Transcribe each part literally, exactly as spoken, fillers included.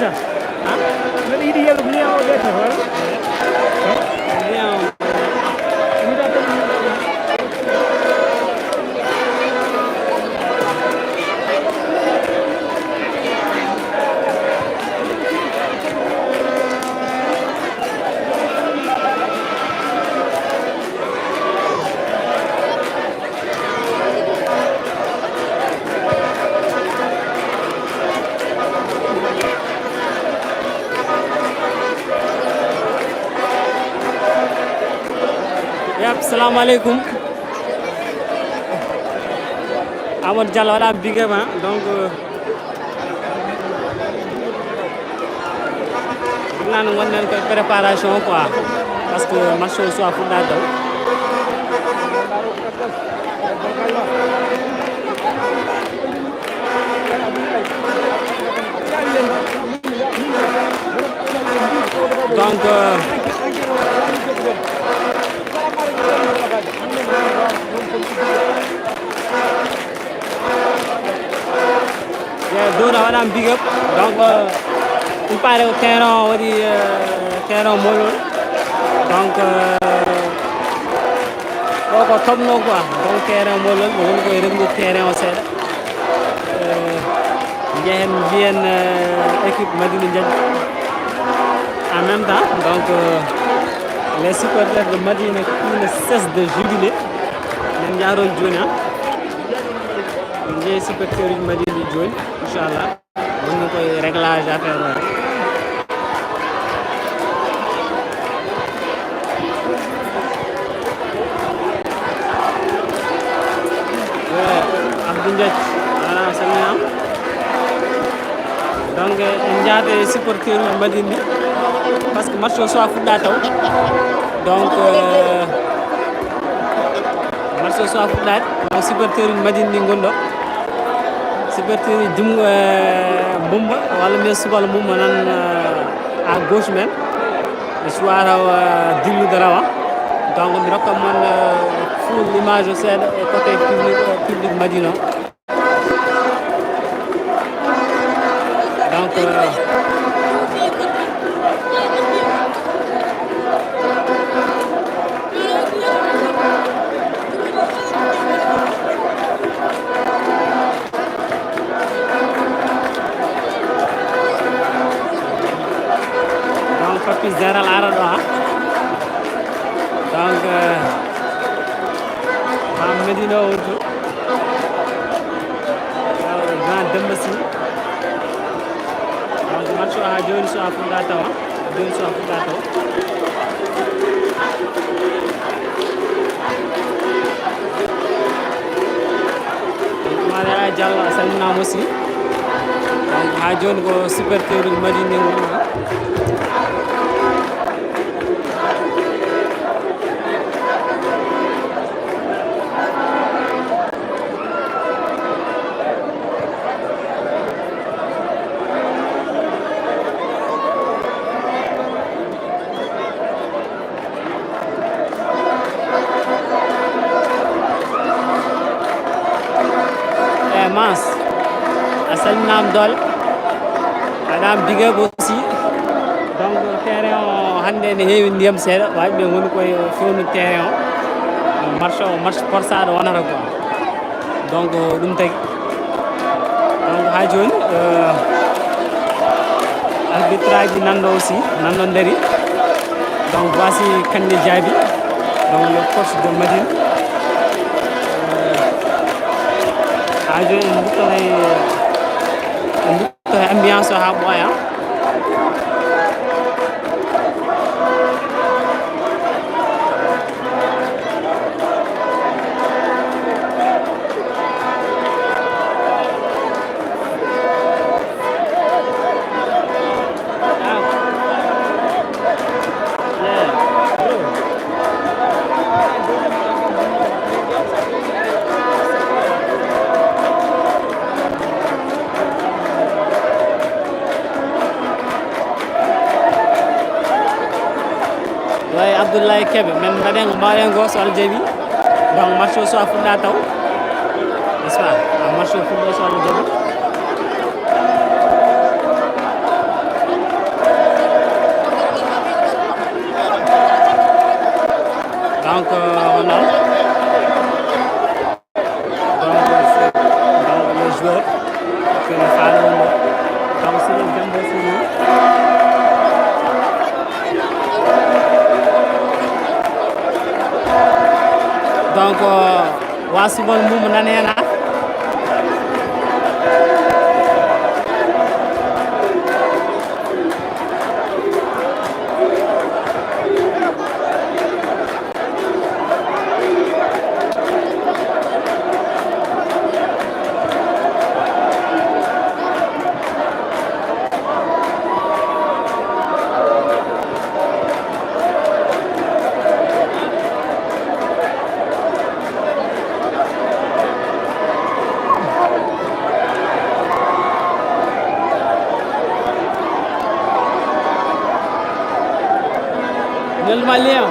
Mbeɗa yiɗi yeru lien o ɓe to, wala? Lien o. Yap, salamu aleykum. Amadou Diallo waɗa big up, hein. Donc, euh, nana wonɗen ko préparation quoi, parce que match o soit fuɗɗa taw. Donc, euh, Dona waɗan big up. Donc, euh, il paraît ko terrain o waɗi, euh, terrain o molol. Donc, euh, ɗo ko topno quoi. Donc, terrain o molol, mo woni koye reglude terrain o seeɗa. Euh, njehen mbiyen, euh, équipe Madina Ndiaye. En même temps, donc, euh, les supporters de Madina qui ne cessent de jubiler. Min njaarol jooni, hein. Min njehi supporteruji Madina ɗi jooni, inchallah. Wonno koye réglage affaire o. Abdou Ndiaye, a salminaama. Donc, en njaade supporteruji Madina ɗi, parce que match o soit fuɗɗa taw. Donc, euh, match o soit fuɗɗaade, no supporteruji Madina ɗi ngoni ɗo. Supporteruji Jum-, euh, Mbumba, walla mbiyen Subal Mbumba nan, euh, à gauche men. Mi suwata, euh, dillude rawa. Donc, mi rokka mon, euh, full image o seeɗa e côté public, euh, public Madina o. Donc, euh, donc, Papis Général ara ɗo, ha. Donc, euh, Pam Medina o wonto. Grand Demba Sy. Donc, match o haa jooni so a fuɗɗa tawa. Jooni so a fuɗɗa tawa. Donc, Maria Diallo a salminaama aussi. Donc, haa jooni ko supporteruji Madina ngoni. E Mas, a salminaama doole. Waɗaama big up aussi. Donc, terrain o hannde ne heewi ndiyam seeɗa, waɗi ɓe ngoni koye fewnude terrain o. Match o, match forçaɗo wonata quoi. Donc, ɗum tagi. Donc, haa jooni, euh, arbitrage nan ɗo aussi, nan ɗo ndari. Donc, voici Kande Diaby, donc le coach de Madina. Euh, haa jooni en nduttanay, en nduttanay ambiance o haa ɓooya. Way Abdoulaye Kebe, men mbaɗen ko mbaɗen ko so Allah jaɓi. Donc, match o so a fuɗɗa taw. N'est-ce pas? Ah, match o fuɗɗo so Allah jaɓi. Donc, euh, on a, donc, c'est, donc, les joueurs que nous allons, donc, c'est les jambes, c'est nous. Donc, euh, waa Subal Mbuum nan heen, ah. Nelma Lion.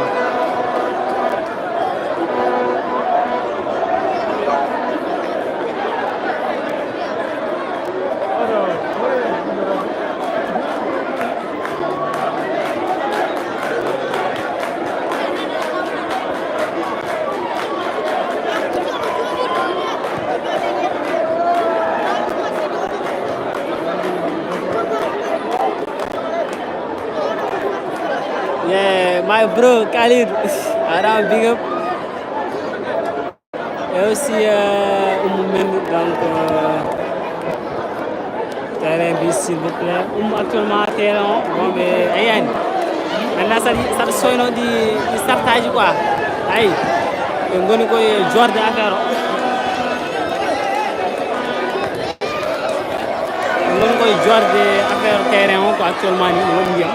Yeah, my bro Khalid. Aram, big up. Et aussi, euh, Oumou Mendy, donc, euh, terrain bi, s'il vous plaît. Oumou, actuellement, terrain o, bon, mais, ayan. Maintenant, ça, ça, soyno di, di sartaji, quoi. Ay, ɓe ngoni koye joorde affaire o. Min koye joorde affaire terrain o ko actuellement ni, no waɗi ndiyam.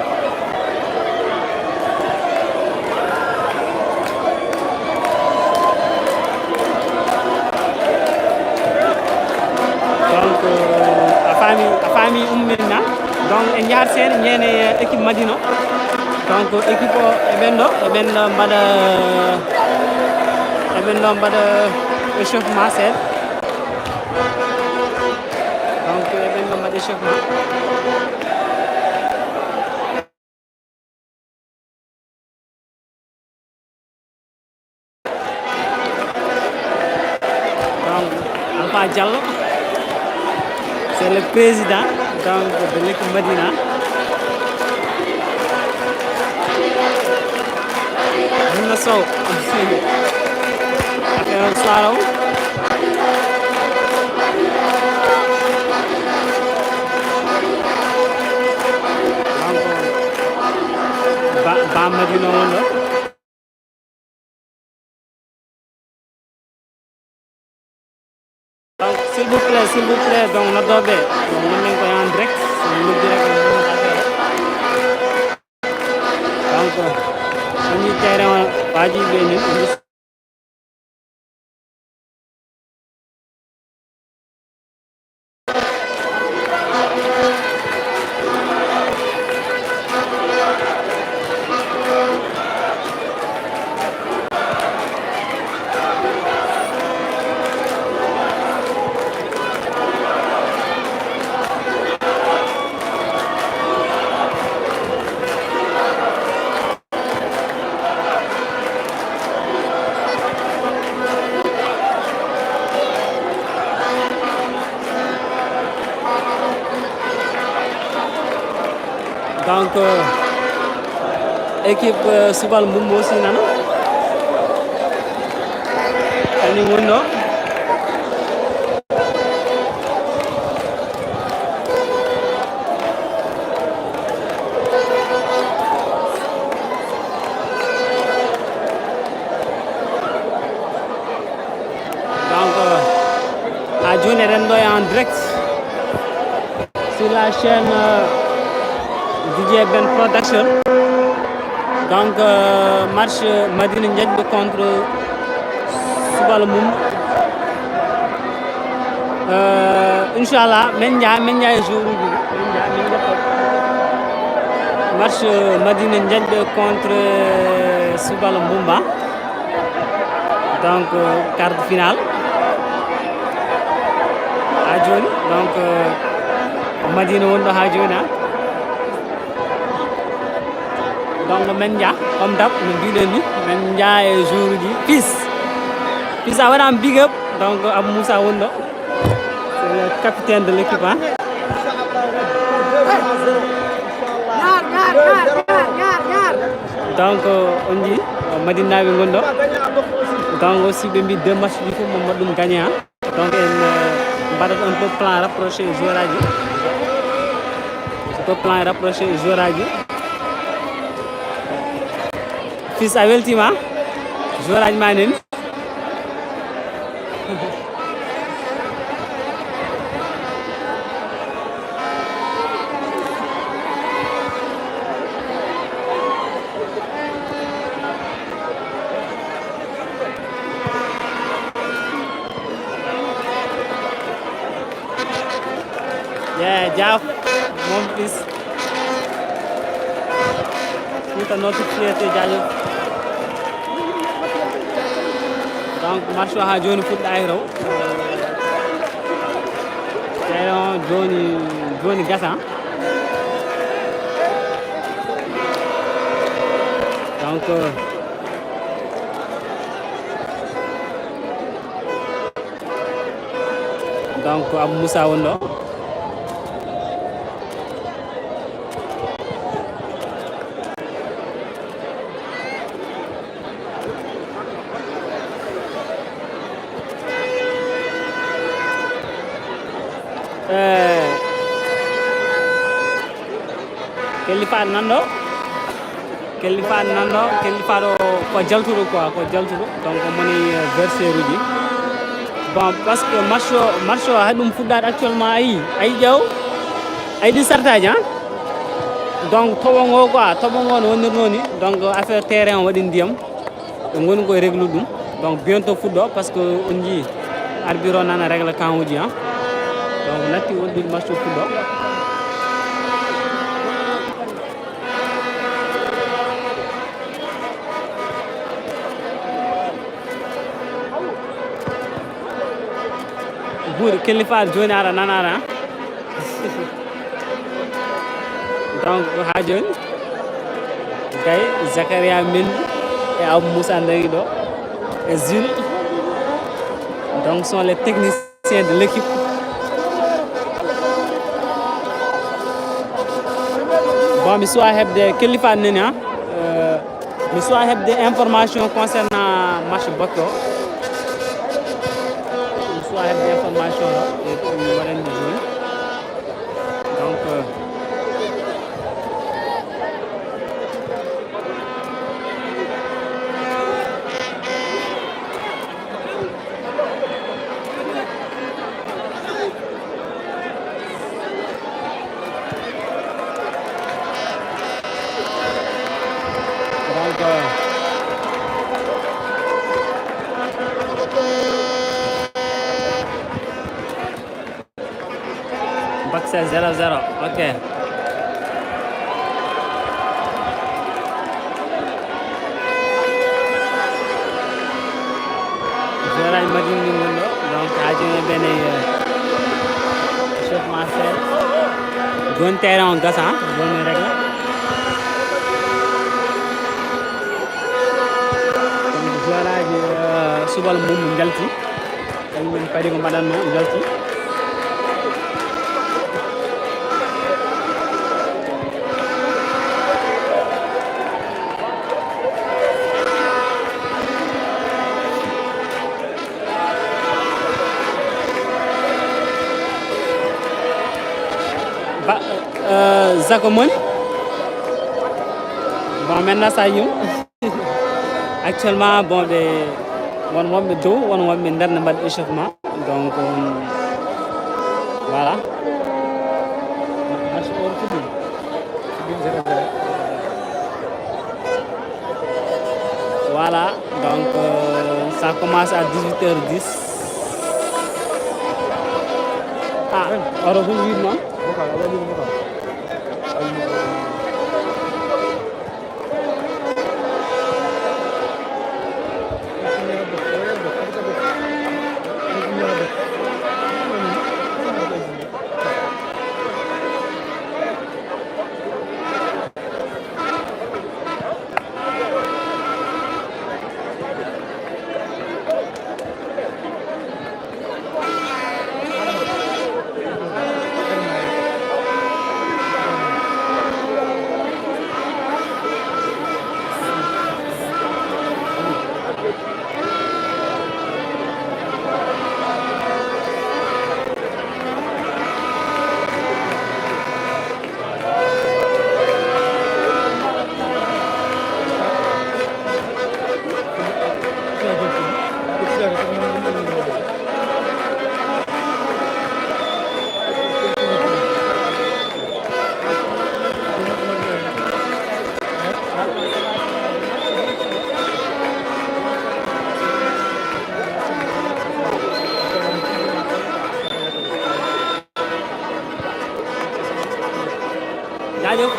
Donc, euh, a faami, a faami Oumou Mendy na. Donc, en njahat seeɗa, njehen e équipe Madina. Donc, équipe o, e ɓen ɗo, e ɓen ɗo mbaɗa, e ɓen ɗo mbaɗa échauffement seeɗa. Donc, eɓen no mbaɗi chef ma. Donc, Alpha Diallo, c'est le président, donc, de l'équipe Madina. Minna Sow. Affaire o Soir o. Donc, Ba, Ba Madina won ɗo. Donc, s'il vous plaît, s'il vous plaît, donc, noddooɓe, donc, wonɗen ko en direct, so noddi rek, on woni affaire. Donc, on yi terrain o, waaji ɓe ni, Donc, euh, équipe, euh, Subal Mbumbo aussi nana. Kañum woni ɗo. Donc, euh, haa jooni eɗen ɗo en direct sur la chaîne, euh, D J Ben Production. Donc, euh, match Madina Ndiathbé contre Subal Mum. Euh, inchallah, min njaha, min njaha e jour uji ɗi. Min njaha, min njaha. Match, euh, Madina Ndiathbé contre, euh, Subal Mbumba. Donc, euh, quart de finale. Haa jooni, donc, euh, Madina woni ɗo haa jooni, ah. Donc, men njaa, comme d'hab, no mbiɗen ni, men njaa e joueur uji. Fils. Fils, a waɗaama big up. Donc, Abou Moussa woni ɗo. C'est le capitaine de l'équipe, hein. Donc, on dit, Madinaaɓe ngoni ɗo. Donc, si ɓe mbi deux matchs ɗi fof, mo mbaɗa ɗum gagné, hein. Donc, en, euh, mbaɗat un peu plan rapproché joueur aji. Un peu plan rapproché joueur aji. Fils, a weltiima? Joueur aji ma nani. Yeah, jaaf, mon fils. Fouta notre fierté, jaajëf. Donc, match o haa jooni fuɗɗaaki taw. Tawi on jooni, jooni gasa. Donc, euh, donc, Abou Moussa woni ɗo. Eh, Kellifa nan ɗo. Kellifa nan ɗo. Kellifa ɗo ko jaltuɗo quoi, ko jaltuɗo. Donc, moni, eh, versaire uji. Bon, parce que match o, match o haɗi ɗum fuɗɗaade actuellement, ayi, ayi ƴeew. Ayi ɗi sartaaji, hein? Donc, toɓo ngo quoi, toɓo ngo no wonirnoo ni. Donc, affaire terrain o waɗi ndiyam. Ɓe ngoni koye réglude ɗum. Donc, bientôt fuɗɗo, parce que on njii arbitre o nana régla kan uji, hein. Donc, natti woɗɗude match o fuɗɗo. Buuɗi Kellifa jooni ara nanaara, hein. Donc, haa jooni, Gaye, Zakaria Mendy et Abou Moussa Ndari ɗo, et Jules. Donc, sont les techniciens de l'équipe. Bon, mi suwa heɓde Kellifa nani, hein. Euh, mi suwa heɓde information concernant match baɗɗo. Mi suwa heɓde information ɗo, e ɗum mi waɗande jooni. Donc, euh, donc, euh, Baksa zéro zéro. Ok. Joueur aji Madina ɗi ngon ɗo. Donc, haa jooni ɓe ne, euh, Chef Marcel. Jooni terrain on gasa, hein? Jooni régla. Donc, joueur aji, euh, Subal Mum njalti. Kañum en paɗi ko mbaɗatnoo, njalti. Ba, euh, Zako Moni. Bon, maintenant, ça y est. Actuellement, bon, ɓe won wonɓe dow, won wonɓe nder ne mbaɗi échauffement. Donc, euh, voilà. Match o fuɗɗi. Voilà, donc, euh, ça commence à dix-huit heures dix. Ah, oto fof wiide noon.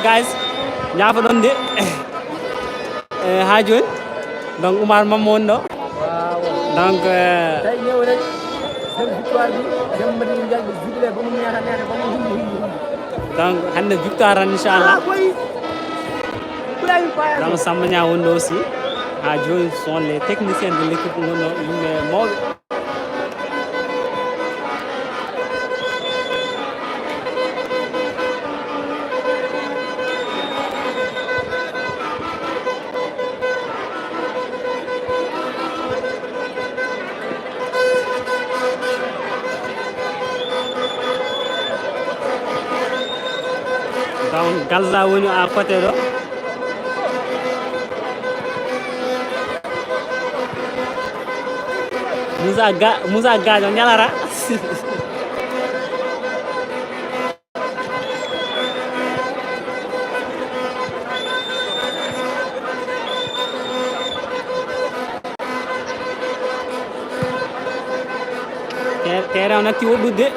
Guys, ñaafa ɗon de. Eh, haa jooni. Donc, Oumar Mamma woni ɗo. Donc, eh, donc, hannde victoire tan, inchallah. Donc, Samba Niang woni ɗo aussi. Haa jooni, ce sont les techniciens de l'équipe ngonno, yimɓe mawɓe. Donc, Galza woni à côté ɗo. Moussa Ga-, Moussa Gadio ñalara. Te-, terrain o natti woɗɗude.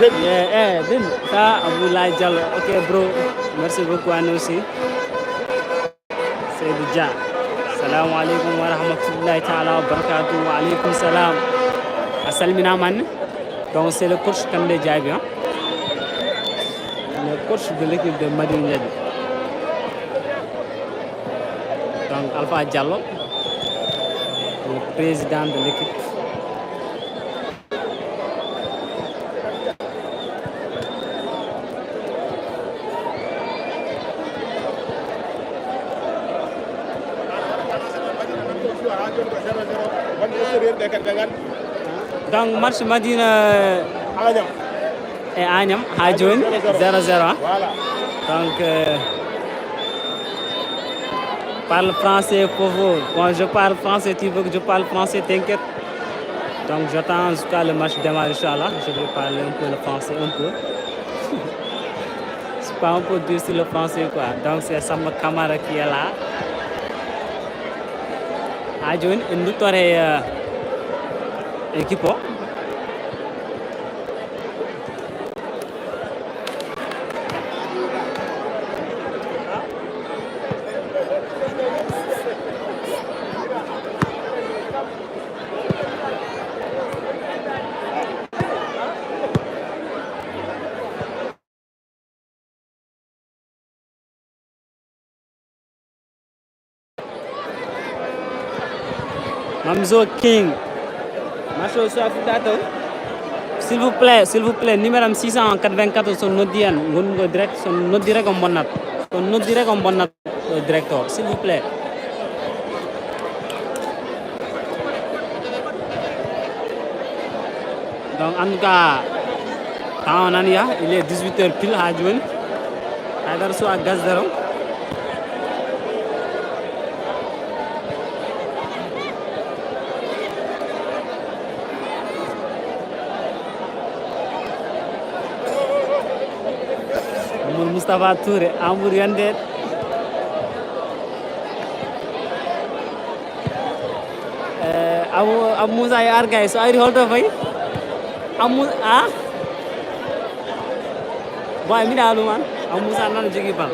Eh, eh, bin, ça, Abdoulaye Diallo. Ok, bro. Merci beaucoup, à nous aussi. Seydou Dia. Salamu aleykum wa rahmatullahi taala wa barakatuh. Wa aleykum salam. A salminaama. Donc, c'est le coach Kande Diaby, hein. Le coach de l'équipe de Madine Ndiaye. Donc, Alpha Diallo, le président de l'équipe. Donc, match Madina, euh, Agnam. Et Agnam, haa jooni, zéro zéro, hein. Voilà. Donc, euh, parle français, Fofo. Bon, je parle français, tu veux que je parle français, t'inquiète. Donc, j'attends jusqu'à le match démarre, inchallah. Je vais parler un peu le français, un peu. C'est pas un peu dur sur le français, quoi. Donc, c'est Samba Kamara qui est là. Haa jooni, en nduttore, euh, équipe o. Mamzo King. Match o so a fuɗɗa taw. S'il vous plaît, s'il vous plaît, numéro am six cent quatre-vingt-quatorze, so noddi en, ngonɗo direct, so noddi rek on bonnat. So noddi rek on bonnat, euh, direct o, s'il vous plaît. Donc, en tout cas, temps o nani ya, il est dix-huit heures pile haa jooni. Haydara Sow a gasdaro. Mamadou Moustapha Touré, Amadou Yande. Eh, Abou, Abou Moussa e Argay, so ari holto fayi? Abou Mou-, ah? Bon, mi ɗa ɗum an. Abou Moussa nan jogi bal.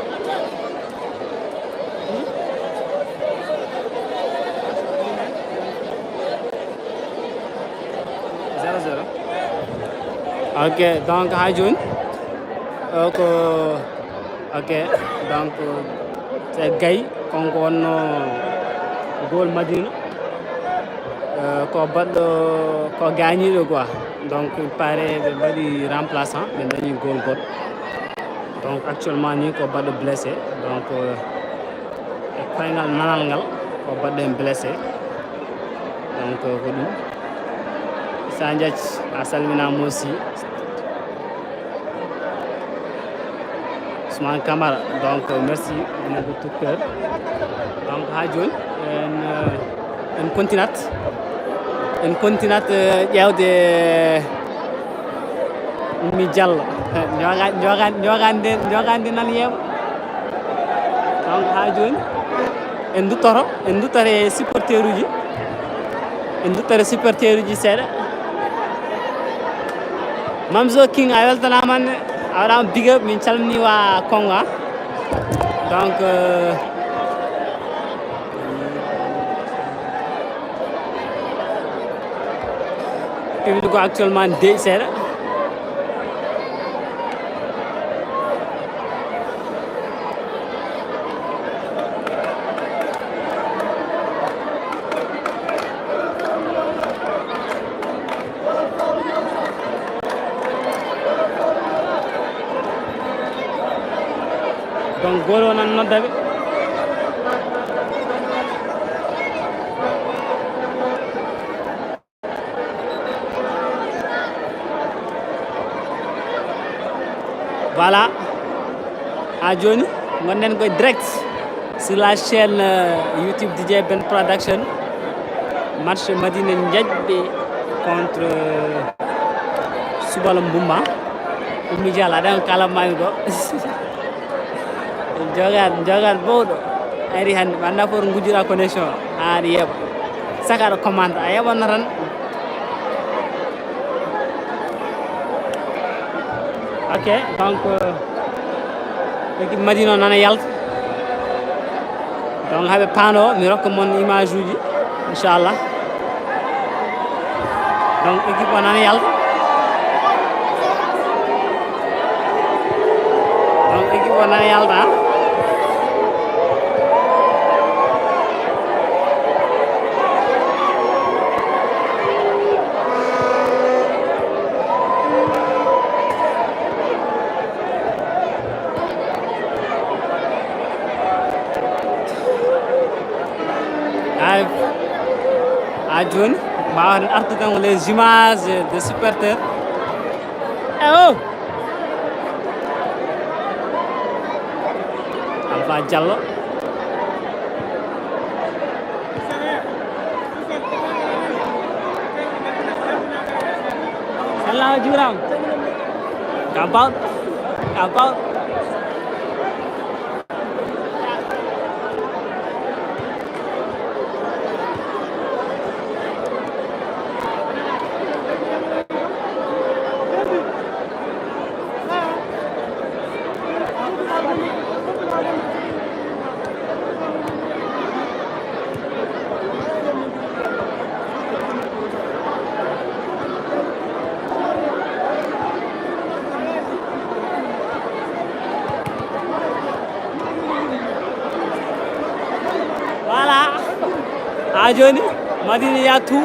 Zéro zéro. Ok, donc, haa jooni, euh, ko, ok, donc, c'est Gaye, kanko wonno goal Madina. Euh, ko baɗɗo, ko gaañiiɗo quoi. Donc, il paraît ɓe mbaɗi remplaçant, ɓe dañi goal goɗɗo. Donc, actuellement ni ko baɗɗo blessé. Donc, euh, e koyngal nanal ngal, ko baɗɗo heen blessé. Donc, ko ɗum. Sa Ndiaye, a salminaama aussi. Ousmane Camara, donc, merci, on est de tout cœur. Donc, haa jooni, en, euh, en continuat. En continuat, euh, ƴeewde Ummi Diallo. Njoga-, njoga-, njogande, njogande nan yeeɓa. Donc, haa jooni, en nduttoto, en nduttoto e supporteruuji. En nduttoto e supporteruuji seeɗa. Mamzo King, a weltanaama ne, a waɗaama big up, min calminii waa Konga. Donc, euh, public o actuellement dey seeɗa. Donc, gooto o nan nodda ɓe. Voilà. Ha jooni, ngonɗen koye direct sur la chaîne, euh, YouTube D J Ben Production. Match Madina Njaƴɓe contre, euh, Subalo Mbumba. Ummi Diallo, aɗa kala mami ɗo. Jogal, jogal bowɗo. Ari hannde, mi anndaa fof to ngujjira connexion. Aan yeeɓa. Saka aɗa commande, a yeeɓanno tan. Ok, donc, euh, équipe Madina o nana yalta. Donc, haɓe paano, mi rokka mon image uji, inchallah. Donc, équipe o nana yalta. Donc, équipe o nana yalta. Ay, ha jooni, mbaawaten artude tan ko les images des supporters. Eh, oh! Alpha Diallo. Sella o juuraama. Ka bawɗo. Ka bawɗo. Voilà. Ha jooni, Madina yattu.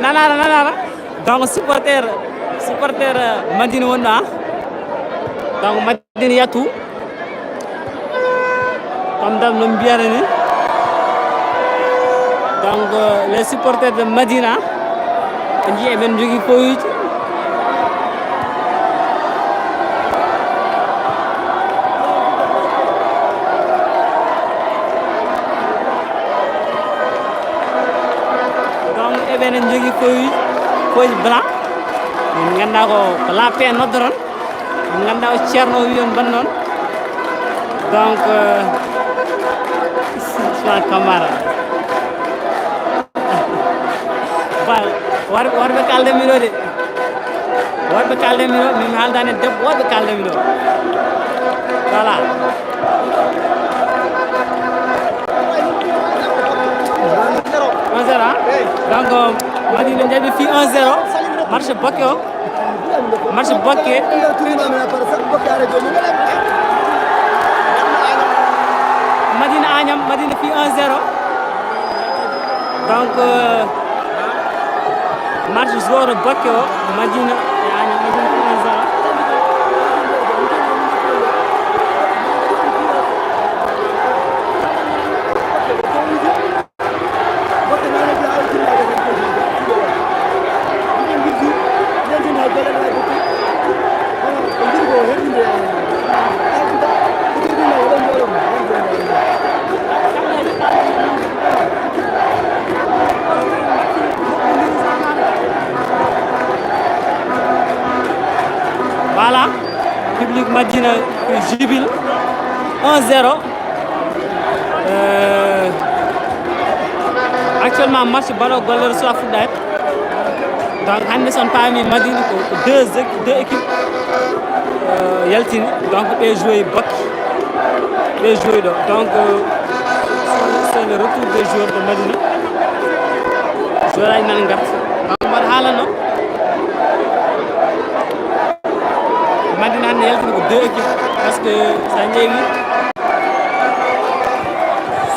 Nanara, nanara. Donc, supporter, supporter, euh, Madina wonno, hein. Donc, Madina yattu. Comme d'hab, no mbiyata ni. Donc, euh, les supporters de Madina, on dit, eɓen njogii fooyuuji. Donc, eɓen njogii fooyuuji, fooyuuji blanc. Min nganndaa ko, ko la paix noddoton. Min nganndaa o ceerno o wiyon ban noon. Donc, euh, Ousmane Camara. Ba, war-, warɓe kalde mi ɗo de. Worɓe kalde mi ɗo, min haaldaani debbo, worɓe kalde mi ɗo. Voilà. Un zéro, hein? Donc, Madina Njaɓi fii un zéro. Match bokke o. Match bokke. Madina Agnam, Madina fii un zéro. Donc, euh, match zéro bokke o, Madina e Agnam, Madina fii un zéro. Voilà, public Madina jubile, un zéro. Euh, actuellement, match ballon golleur soit football. Donc hannde, so on paami, Madina ko, ko deux équ-, deux équipes, euh, yaltini. Donc ɓe joué bakki, ɓe joué ɗo. Donc, euh, c'est le retour des joueurs de Madina. Joueur aji nana ngarta. Donc mbaɗa haalano. Madina hannde yaltini ko deux équipes. Parce que so a ƴeewi,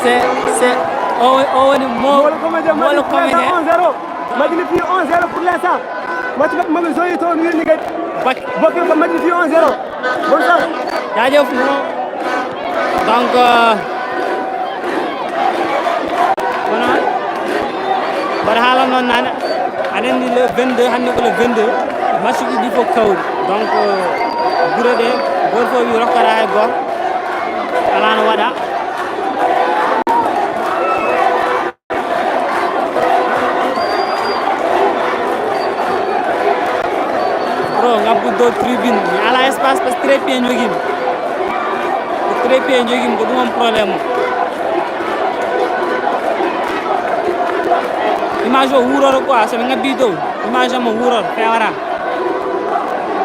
c'est, c'est, o, o woni mo, Mawla Comédien, mo woni Madina comédien. un zéro. Madina fii un zéro pour l'instant. Match maɓɓe maɓɓe soyi toon wirni kadi. Bak. Bokki ko Madina fii un zéro. Bonsoir. Jaajëf. Donc, euh, kono mbaɗa haala noon nane. Aɗa anndi le vingt-deux, hannde ko le vingt-deux. Match ɗiɗi fof kawri. Donc, euh, gure ɗe, gooto fof wi rokkata hay gooto. Alaa no waɗa. Pro, ngabbu dow tribune. Mi ala espace parce que trépied njogimi. Ko trépied njogimi, ko ɗum woni problème o. Image o wuuroro quoi, so ɓe ngabbi dow, image am o wuuroro, fewata.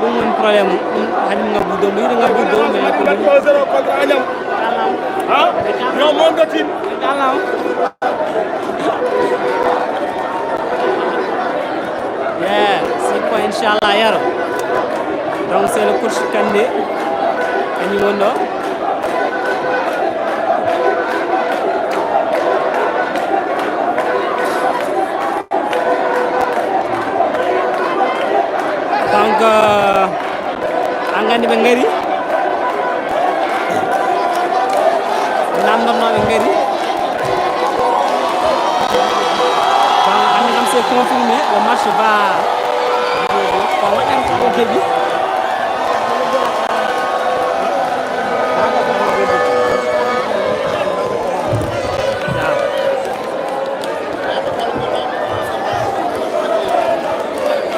Ɗum woni problème o. Ɗum haɗi mi ngabbu dow, mi yiɗi ngabbu dow, mais ko ɗum. Hein? Yo, mon dotin. Yeah, six points, inchallah, yaro. Donc, c'est le coach Kandé. Kañum woni ɗo. Donc, euh, An nganndi ɓe ngari. Ɓe namndotnoo ɓe ngari. Bon, hannde kam c'est confirmé, le match va, ko waɗanta au début.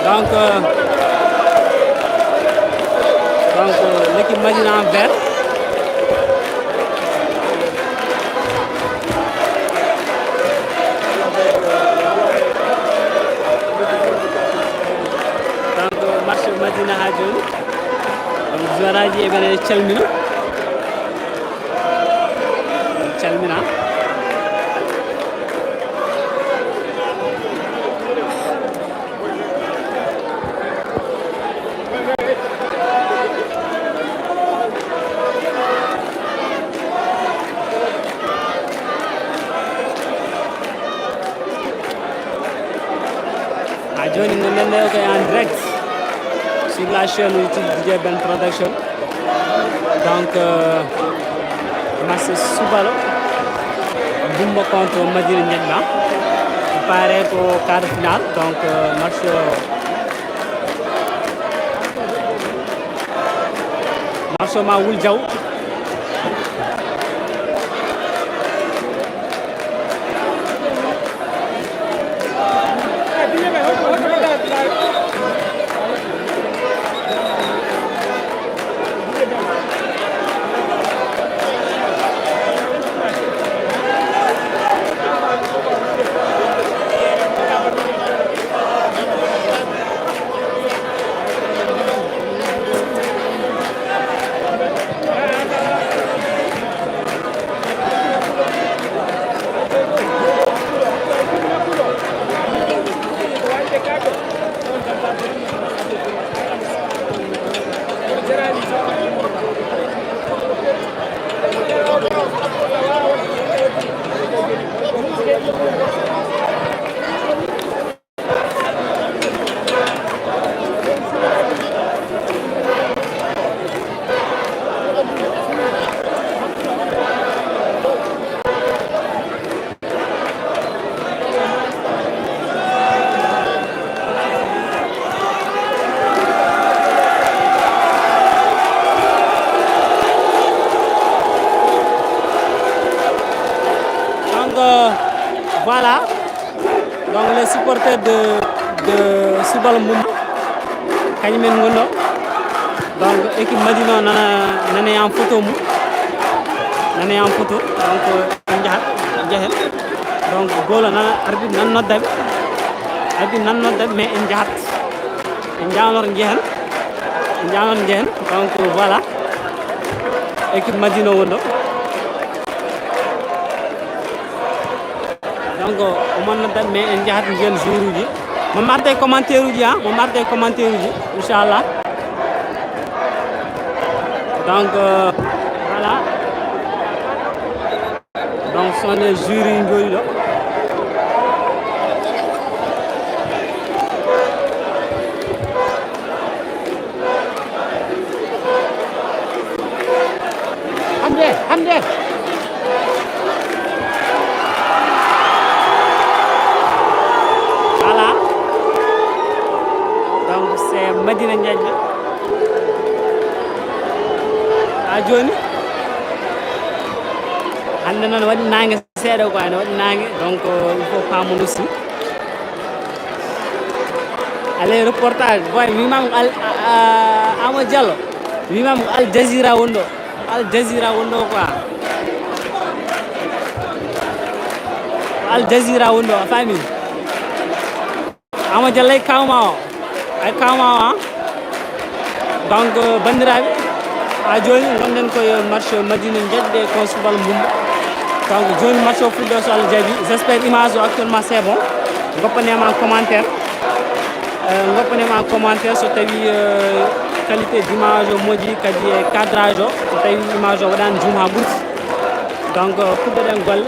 Donc, euh, donc, euh, l'équipe Madina en vert. Donc, euh, match Madina haa jooni. Donc, joueur aji eɓe calmina. Calmina. Ha jooni, ngonɗen ɗo ko en direct sur la chaîne YouTube D J Ben Production. Donc, euh, match subalo, Bumba contre Madina Njetma. Pare ko quart de finale. Donc, euh, match, euh, match ma wul jaw. Donc, euh, voilà. Donc, les supporters de, de Subal Mumba, kañum en ngonno. Donc, équipe Madina o nana, nana en photo mum. Nana en photo. Donc, en njahat, en njahen. Donc, goal o nana, arbitre nana nodda ɓe. Adi nan noddat, mais en njahat. En njahnor njehen. En njahnor njehen. Donc, voilà. Équipe Madina wonɗo. Donc, omo noddat, mais en njahat njiyen joueur uji. Mo marte commentaire uji, ha? Mo marte commentaire uji, inchallah. Donc, euh, voilà. Donc, ce sont les joueurs yi jooɗi ɗo. Hande, hande. Voilà. Donc, c'est Madina Ndiaye. Ha joni. Hande noon waɗi nangue seeɗa quoi, ene waɗi nangue. Donc, il faut paamen aussi. Allez, reportage. Boy, mi mam Al, a, a, Amadou Diallo. Mi mam Al Jazeera wonɗo. Al Jazeera wonɗo quoi. Al Jazeera wonɗo, a faami? Ama Diallo ay kawma o. Ay kawma o, ha? Donc, euh, banndiraaɓe, ha jooni ngonɗen koye match Madina Ndiaye e Consubal Mbumba. Donc, jooni match o fuɗɗo, so Allah jaɓi. J'espère image o actuellement c'est bon. Goppanema en commentaire. Euh, goppanema en commentaire so tawi, euh, qualité d'image o moƴƴi, kadi e cadrage o, so tawi image o waɗani zoom ha ɓurti. Donc, euh, puɗɗoɗen golle,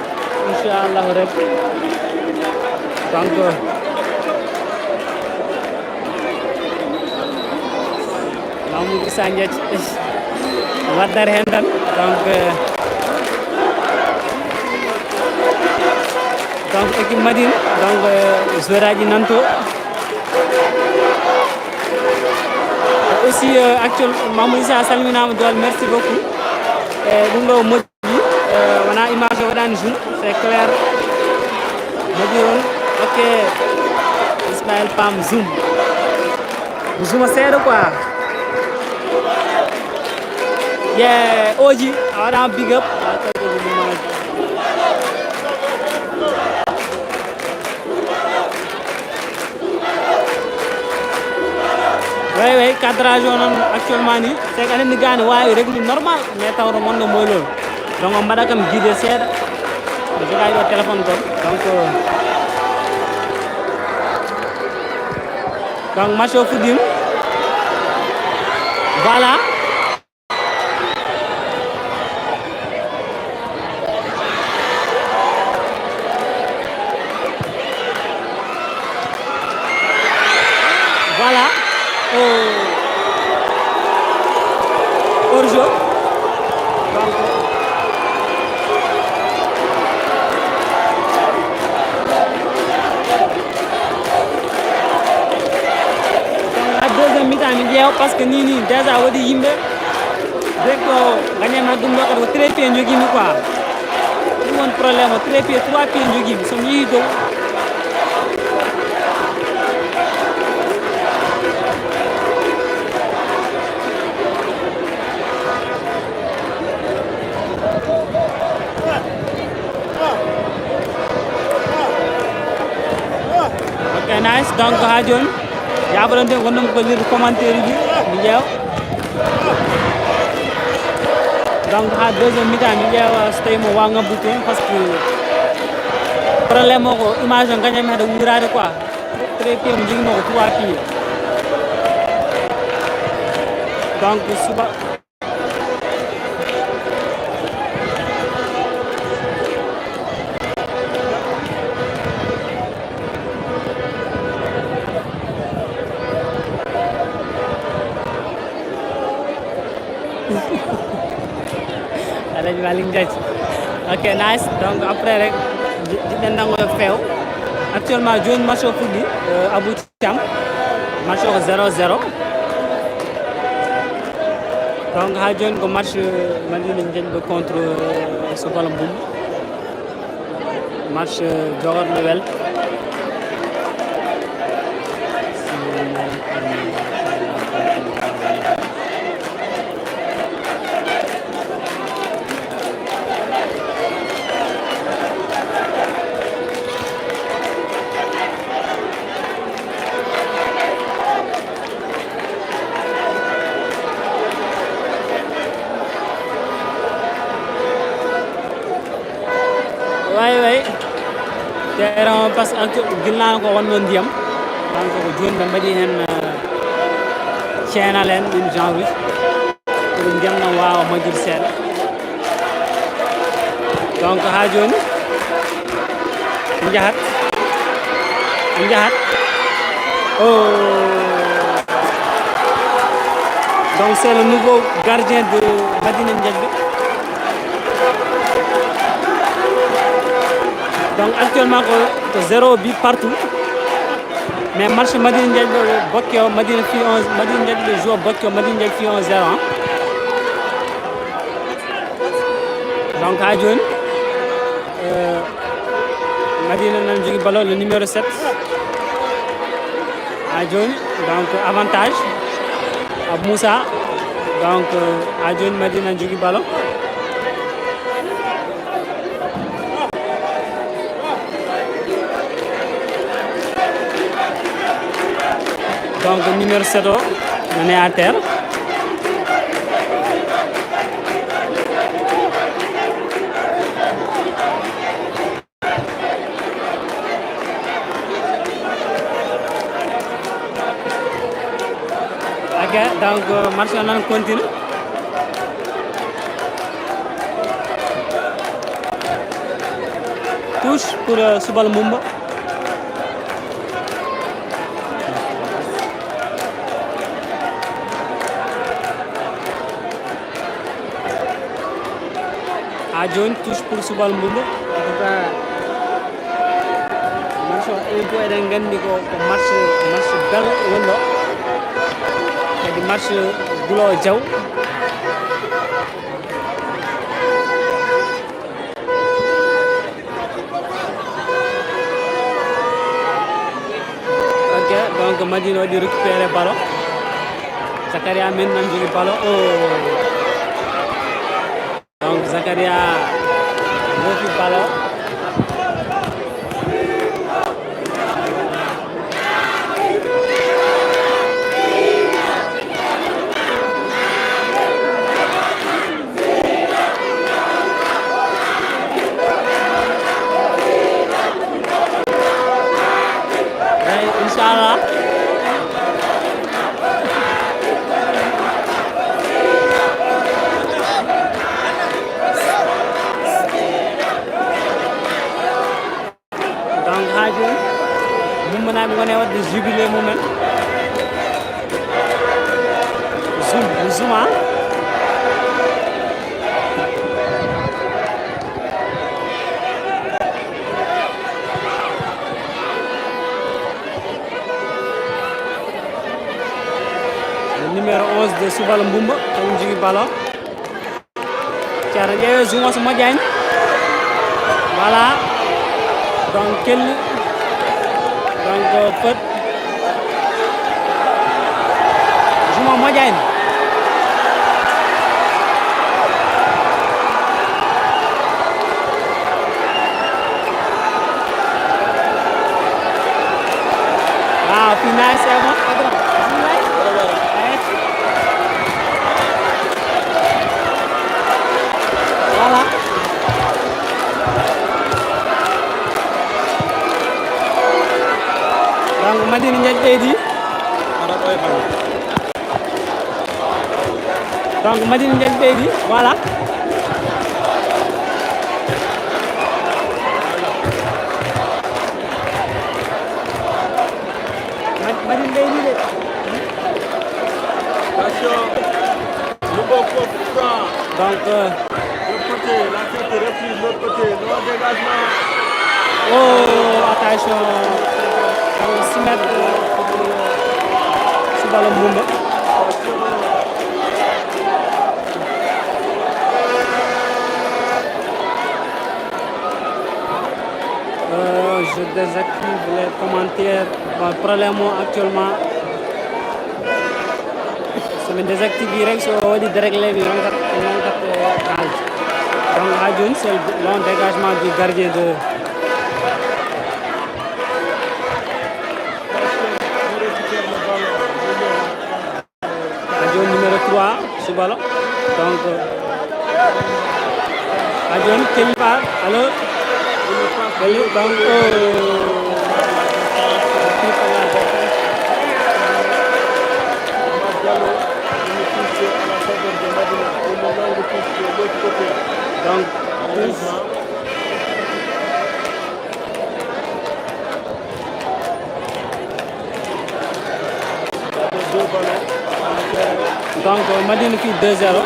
inchallahu rabbi. Donc, euh, Mamoudou Issa Ndiaye waddata hen tan. Donc, euh, donc équipe Madina, donc, euh, joueur aji nanto. Aussi, euh, actuel, Mamoudou Issa, a salminaama, Dool, merci beaucoup. E ɗum ɗo moƴƴi, euh, wona image o waɗani zoom, c'est clair. Moƴƴi on. Ok. Ismaël Pam zoom. Zoom seeɗa quoi. Yeah, Oji, a waɗama big up. Way, way, cadrage o noon actuellement ni, c'est que aɗa andi gane wawi régler normal, mais tawto mon no moy lool. Donc on mbaɗa kam guidé seeɗa. Mi jogay ɗo téléphone kon. Donc, euh, donc match o fuɗɗima. Voilà. Voilà. Oh. Hors-jeu. Donc, à deuxième mi-temps, mi ƴeewa, parce que ni, ni, déjà waɗi yimɓe. Direct o, gagnant ma ɗum ɗo kadi ko treize pieds jogimi quoi. Ɗum woni problème o, treize pieds, trois pieds jogimi. So mi yehi dow. Ok, nice. Donc, ha joni, yaɓoɗon de, gonɗon ko lirde commentaire uji, mi ƴeewa. Donc, ha deuxième mi-temps, mi ƴeewa so tawi mo wawa ngabbude toon, parce que problème o ko image o gañami hade wurade quoi. Treize pieds mo jogimo ko trois pieds. Donc, suba. Alhaji Malick Ndiaye. Ok, nice. Donc, après rek, ji-, jiɗɗen tan ko yo feew. Actuellement, joni match o fuɗɗi, euh, Abou Thiam. Match o ko zéro zéro. Donc, ha joni ko match, euh, Madina Ndiaye contre, euh, Sofala Mboum. Match, euh, jogorɗo wel. Way, way. Terrain o, parce que actu-, gilnaano ko wonno ndiyam. Donc ko jooni ɓe mbaɗi heen, euh, ceenal en, ɗum genre uji. Pour ndiyam ɗam waawa majjude seeɗa. Donc haa jooni, njahat. Njahat. Oh. Donc c'est le nouveau gardien de Madina Ndiaye. Donc actuellement ko, ko zéro but partout. Mais match Madina Ndiaye Bokke o, Madina fi un, Madina Ndiaye joue Bokke o, Madina Ndiaye fi un zéro, hein. Donc haa jooni, euh, Madina nan jogi ballon, le numéro sept. Haa jooni, donc avantage. Abou Moussa. Donc, euh, haa jooni Madina nan jogi ballon. Donc numéro sept o, on est à terre. Ok, donc, euh, match o nan continue. Touche pour, euh, Soubal Mboumba. Haa jooni, touche pour Soubal Mboumba. En tout cas, match o, enen fof eɗen nganndi ko, ko match, match bello woni ɗo. Kadi match guloowo jaw. Ok, donc Madina waɗi récupéré ballon. Zakaria men nan jogi ballon. Oh. Donc Zakaria wofi ballon. Eyi, inchallah. Donc haa jooni, Mumbanaaɓe ngoni e waɗde jubilé mumen. Zoom, zoom, ah. Le numéro onze de Soubal Mboumba, kañum jogi ballon. Ceerno, ƴeewe zoom o so moƴƴaani. Voilà. Donc, kelli. Donc, fot. Zoom o moƴƴaani. Ah, fii nice, c'est bon, patron. Bismillah. Voilà. Donc, Madina Ndiaye ɓeydi. Donc, Madina Ndiaye ɓeydi, voilà. Mad-, Madina ɓeydi de. Attention. Le bon coup franc. Donc, euh, de l'autre côté, la tête refuse de l'autre côté. Non dégagement. Oh, attention. Dans le six mètres, euh, Soubal Mboumba. Euh, je désactive les commentaires. Bon, problème o actuellement. So mi désactive rek, so waɗi déréglé mi ronkat, mi ronkat, euh, haalde. Donc haa jooni c'est le long dégagement du gardien de Haa jooni numéro trois, Soubalo. Donc, haa jooni Kempa, alors, Kalidou, donc, oh. Donc, Donc, Madina fii deux zéro.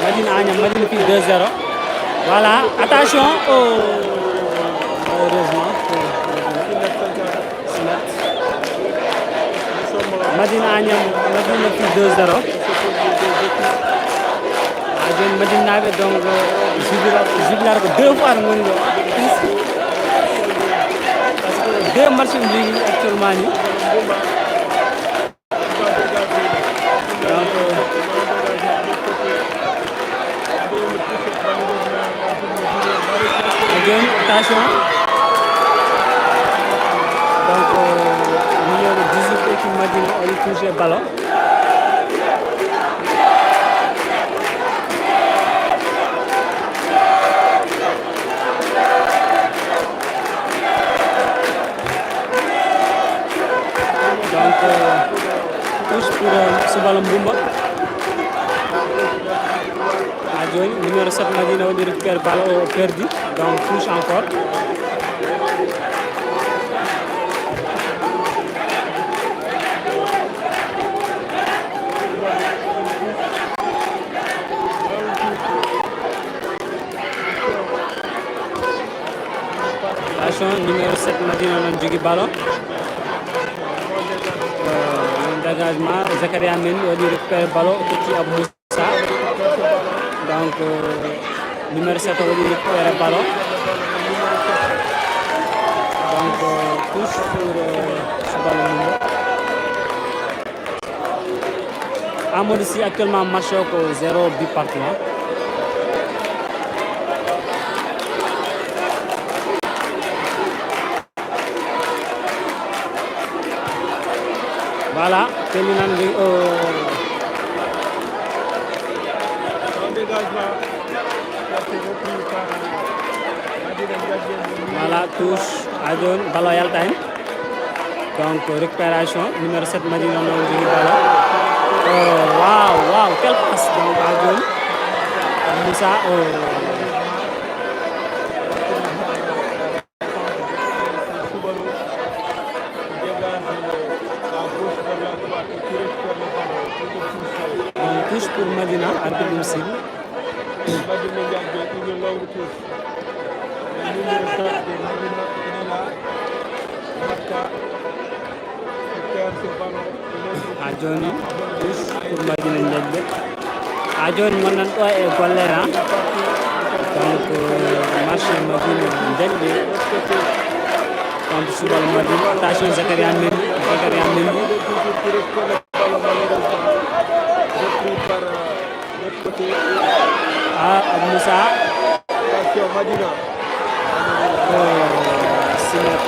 Madina Agnam, Madina fii deux zéro. Voilà, attention. Oh, heureusement. Madina Agnam, Madina fii deux zéro. Ha jooni Madinaaɓe, donc, jubila-, jubilaare ko deux fois no ngoni ɗo. Parce que deux matchs ɓe njogii actuellement ni. Donc, ha jooni, attention. Donc, numéro dix-huit équipe Madina, o waɗi touché ballon. Donc, euh, touche pour, euh, Soubalo Mboumba. Ha jooni, numéro sept Madina waɗi récupéré ballon o, perdu. Donc, touche encore. Attention, numéro sept Madina noon jogi ballon. Euh, dégagement, Zakaria Mendy waɗi récupéré ballon, o totti Abou Moussa. Donc, euh, numéro sept waɗi récupéré ballon. Donc, euh, touche pour, euh, Soubalo Mboumba. Amadou Sy, actuellement match o ko zéro but partout, hein. Voilà, terminal ndi, oh. Voilà, touche, ha jooni, ballon yalta hen. Donc, récupération, numéro sept Madina noon jogi ballon. Oh, wow, wow, quelle passe. Donc, ha jooni, Moussa, oh. Donc, touche pour Madina, arbitre ɗum siffle. Ha jooni, touche pour Madina Ndiaye. Ha jooni, mon nan ɗo e golle, ha. Donc, euh, match Madina Ndiaye. Donc, Soubalo Madina, attention, Zakaria Mendy, Zakaria Mendy. Ah, Abou Moussa. Attention, Madina. Oh, Simet.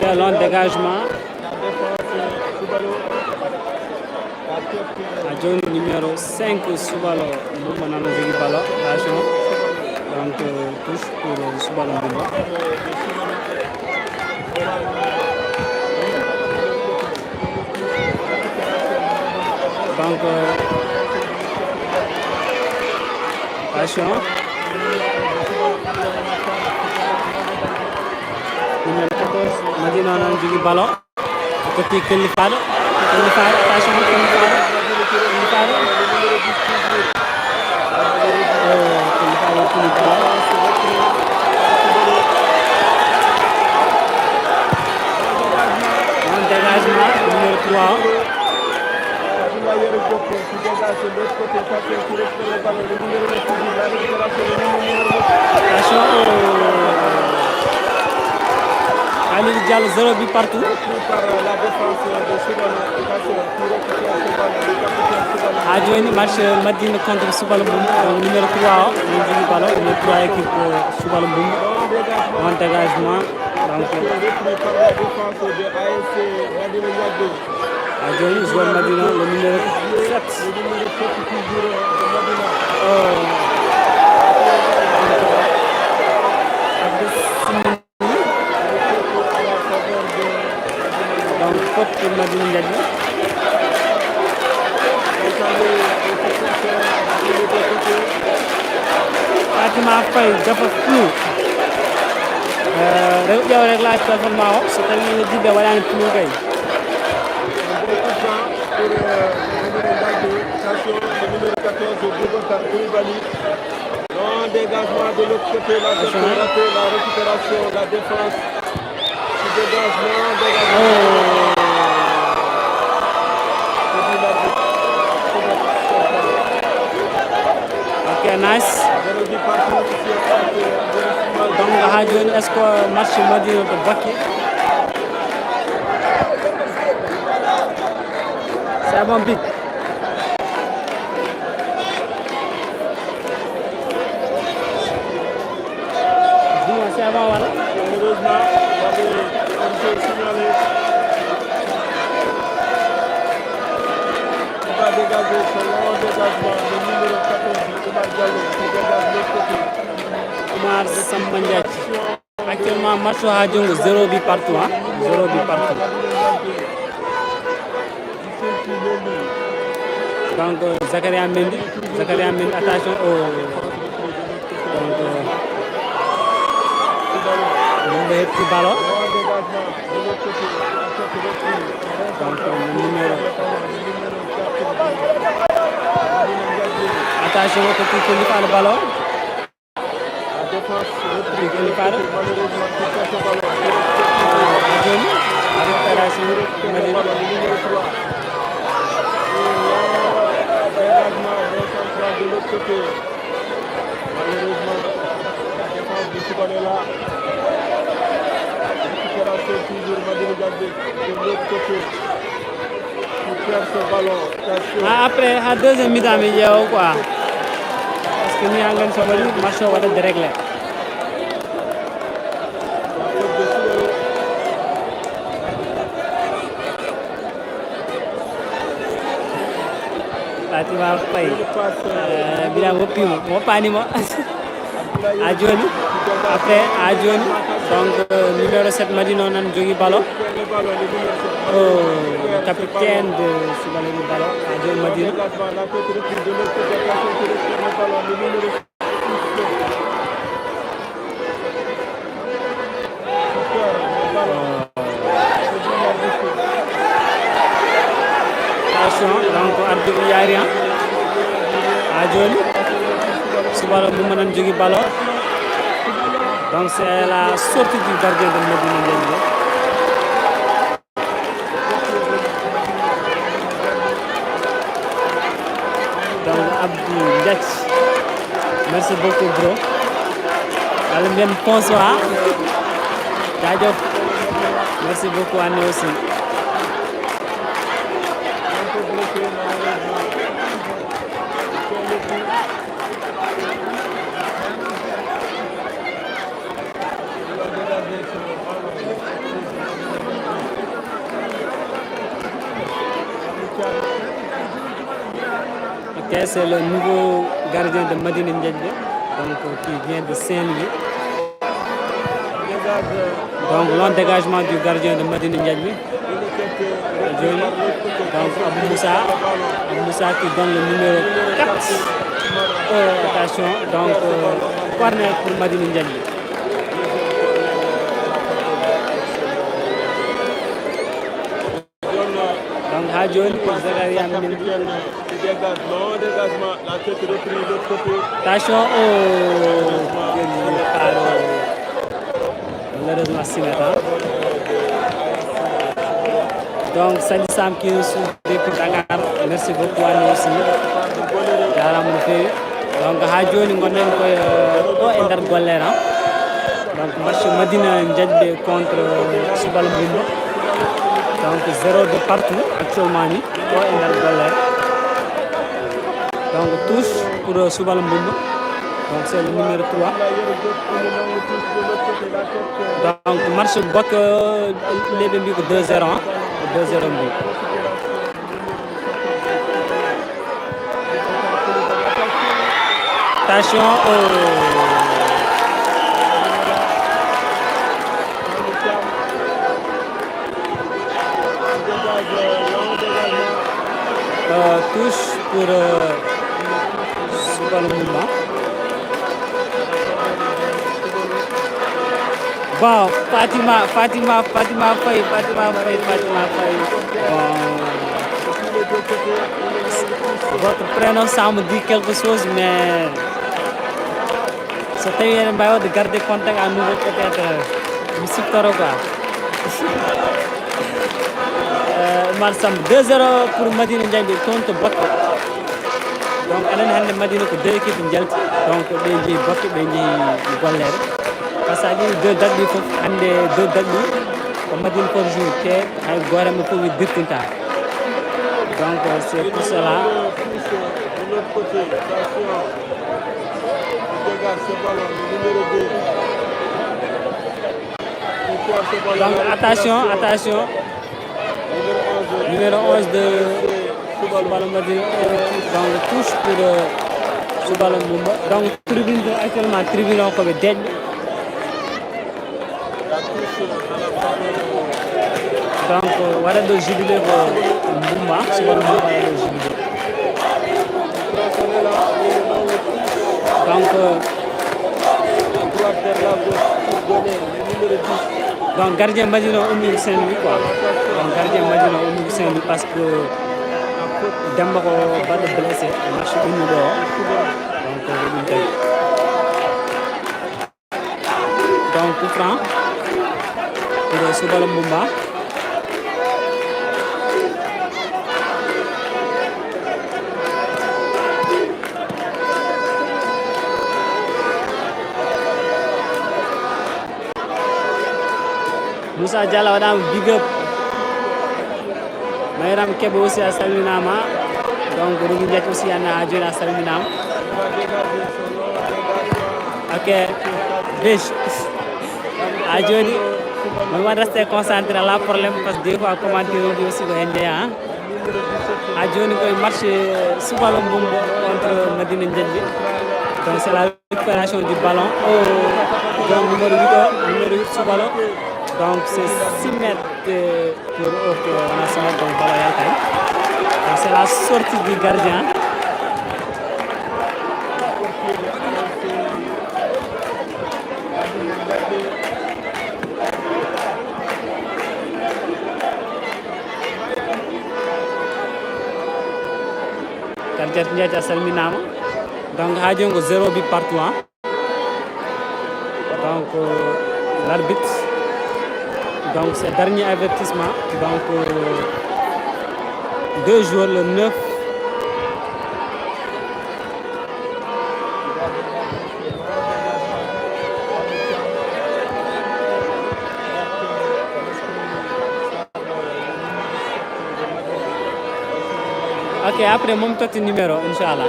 Quel long dégagement. Ha jooni, numéro cinq Soubalo Mboumba nana jogi ballon. Attention. Donc, euh, touche pour, euh, Soubalo Mboumba. Donc, euh, attention. Numéro quatorze, Madina noon jogi ballon. O totti Kellifaaɗo. Kellifaaɗo, attention, Kellifaaɗo. Kellifaaɗo. Oh, Kellifaaɗo tini ballon. Noon dégagement numéro trois o. Attention, oh. Khalilou Diallo, zéro but partout. Ha joni match Madina contre Soubalo Boum, donc numéro trois o min jogi ballon, numéro trois équipe, euh, Soubalo Boum, on dégagement. Donc ha joni joueur Madina, le numéro sept. Oh. Donc, fof ko Madina Ndiaye. Fatima Faye, dafa flou. Euh, rew ƴeew réglage téléphone ma o, so tawi heddiɓe waɗani flou kay. Numéro quatorze, Boubacar Koulibaly. Non, dégagement de l'autre côté, la tête ratée, la récupération, la défense. Dégagement, dégagement. Oh. C'est l'arbitre. Ok, nice. Donc, ha joni, est-ce que match Madina to bakki? C'est un bon but. Dis-moi, c'est avant, voilà. Malheureusement, on peut signaler. Il va dégager son long dégagement, le numéro quatorze, Oumar Diallo, qui dégage l'autre côté. Oumar Samba Ndiaye. Actuellement, match o ha joni ko zéro but partout, hein. Zéro but partout. Donc, Zakaria Mendy, Zakaria Mendy, attention, oh. Donc, euh, yimɓe heɓti ballon. Donc, numéro. Attention, ko Koulibaly ballon. La défense reprise de l'autre côté, malheureusement, qui perd ce ballon. Joni, récupération, Madina. Dégagement, bon central de l'autre côté. Malheureusement, la défense de Soubalo est là. Récupération toujours, Madina Diagne de l'autre côté. Qui perd ce ballon. Ah, après, ha deuxième mi-temps mi ƴeewa quoi. Parce que mi angan so waɗi match o waɗa déréglé. Fatima Faye. Eh, mbiɗa woppi mo, woppaani mo. Ha joni, après, ha joni, donc, euh, numéro sept Madina o nan jogi ballon. Oh, capitaine de Soubalo ballon. Ha joni Madina. Attention, donc arbitre yaari, hein. Ha joni, Soubalo Boum nan jogi ballon. Donc c'est la sortie du gardien de Madina Ndiaye. Donc Abdou Ndiaye. Merci beaucoup, bro. Wala mbiyam bonsoir. Jaajëf. Merci beaucoup, Anne aussi. Ok, c'est le nouveau gardien de Madina Ndiaye, donc, qui vient de Saint-Louis. Donc, long dégagement du gardien de Madina Ndiaye. Joni, donc, Abou Moussa, Abou Moussa qui donne le numéro quatre. Euh, attention, donc, euh, corner pour Madina Ndiaye. Donc, ha joni ko Zakaria Mendy. Attention, oh, joni, pardon. Malheureusement, Simet, hein. Donc, Sali Sam qui nous suit depuis Dakar. Merci beaucoup à nous aussi. Jaaraama no feewi. Donc, ha joni gonɗen koye, euh, ɗo e nder golle, hein. Donc, match Madina Ndiathbé contre Soubal Mbumba. Donc, zéro de partout actuellement ni. Ko e nder golle. Donc, touche pour Soubal Mbumba. Donc, c'est le numéro trois. Donc, match bokk, les ɓe mbi ko deux zéro, hein. Deux zéro mbi. Attention, oh. Euh, touche pour, euh, Soubal Mbumba. Bon, Fatima, Fatima, Fatima Faye, Fatima Faye, Fatima Faye. Bon. Votre prénom, ça me dit quelque chose, mais so tawi eɗen mbawi wadde garde contact à nouveau, peut-être, euh, mi siftoro quoi. Euh, Oumar Samb, deux zéro pour Madina Ndiaye, toon to Bakke. Donc, aɗa anndi hannde Madina ko deux équipe njalti. Donc, ɓe njehi Bakke, ɓe njehi gollere. Par ce que ɗi deux daɗɗi fof, hannde deux daɗɗi ko Madina fof joue, te hay gooto maɓɓe fof dirtinta. Donc, c'est pour cela. Donc, attention, attention. Numéro onze de Soubal Madina, euh, donc, touche pour, euh, Soubal Mbumba. Donc, tribune ɗo actuellement, tribune o ko ɓe deƴƴo. Donc, waɗa ɗo jubilé ko Mbumba, Soubal Mbumba waɗa ɗo jubilé. Donc, euh, donc, gardien Madina o ummi ko Saint-Louis quoi. Donc, gardien Madina o ummi ko Saint-Louis parce que Demba ko baɗɗo blessé, match ummi ɗo. Donc, ko ɗum tagi. Donc, coup franc pour Soubal Mbumba. Moussa Diallo waɗaama big up. Mayram Kebe aussi a salminaama. Donc, Rougui Ndiaye aussi, an haa jooni a salminaama. Ok. Beijo. Haa jooni, mi waɗa rester concentré, alaa problème, parce que des fois, commentaire uji aussi ko heen njeyaa, hein. Haa jooni koye match, euh, Soubal Mbumba contre Madina Ndiathbé. Donc, c'est la récupération du ballon. Oh, donc, numéro huit, euh, numéro huit, Soubal. Donc, c'est six mètres, euh, pour, euh, pour, euh, National, donc, ballon yaltani. Donc, c'est la sortie du gardien. Kadiata Ndiaye a salminaama. Donc, haa jooni ko zéro but partout, hein. Donc, euh, l'arbitre, donc, c'est dernier avertissement. Donc, euh, deux joueurs, le neuf. Ok, après, moom totti numéro, inchallah.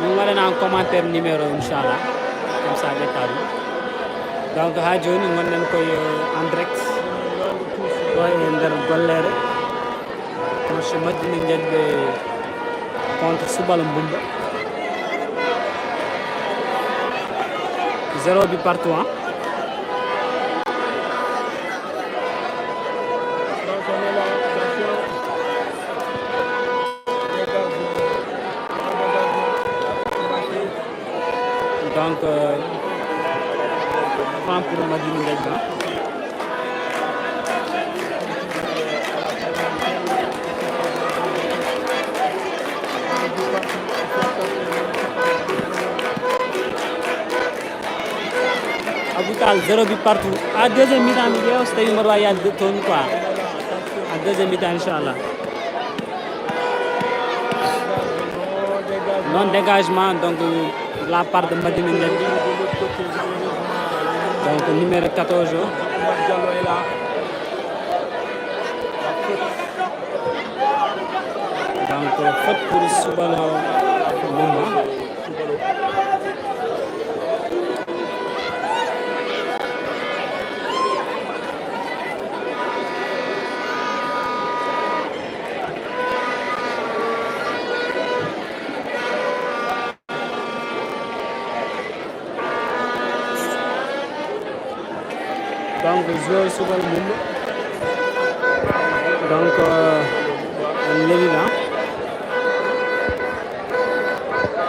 Min waɗana en commentaire numéro, inchallah. Comme ça, ƴetta ɗum. Donc, haa jooni, ngonɗen koye, euh, en direct. Ɗo e nder gollere. Match Madina Ndiathbé contre Soubal Mbumba. Zéro but partout, hein. Donc, euh, franc pour Madina Ndiathbé. Abou Tall, zéro but partout. À deuxième mi-temps, mi ƴeewa so tawi mboɗo wawi yaade toon quoi. À deuxième mi-temps, inchallah. Un dégagement donc de la part de Madina Ndiaye. Donc numéro quatorze o. Donc faute pour Soubalo Bouba. Donc joueur Soubalo Bouba. Donc euh, on leli là.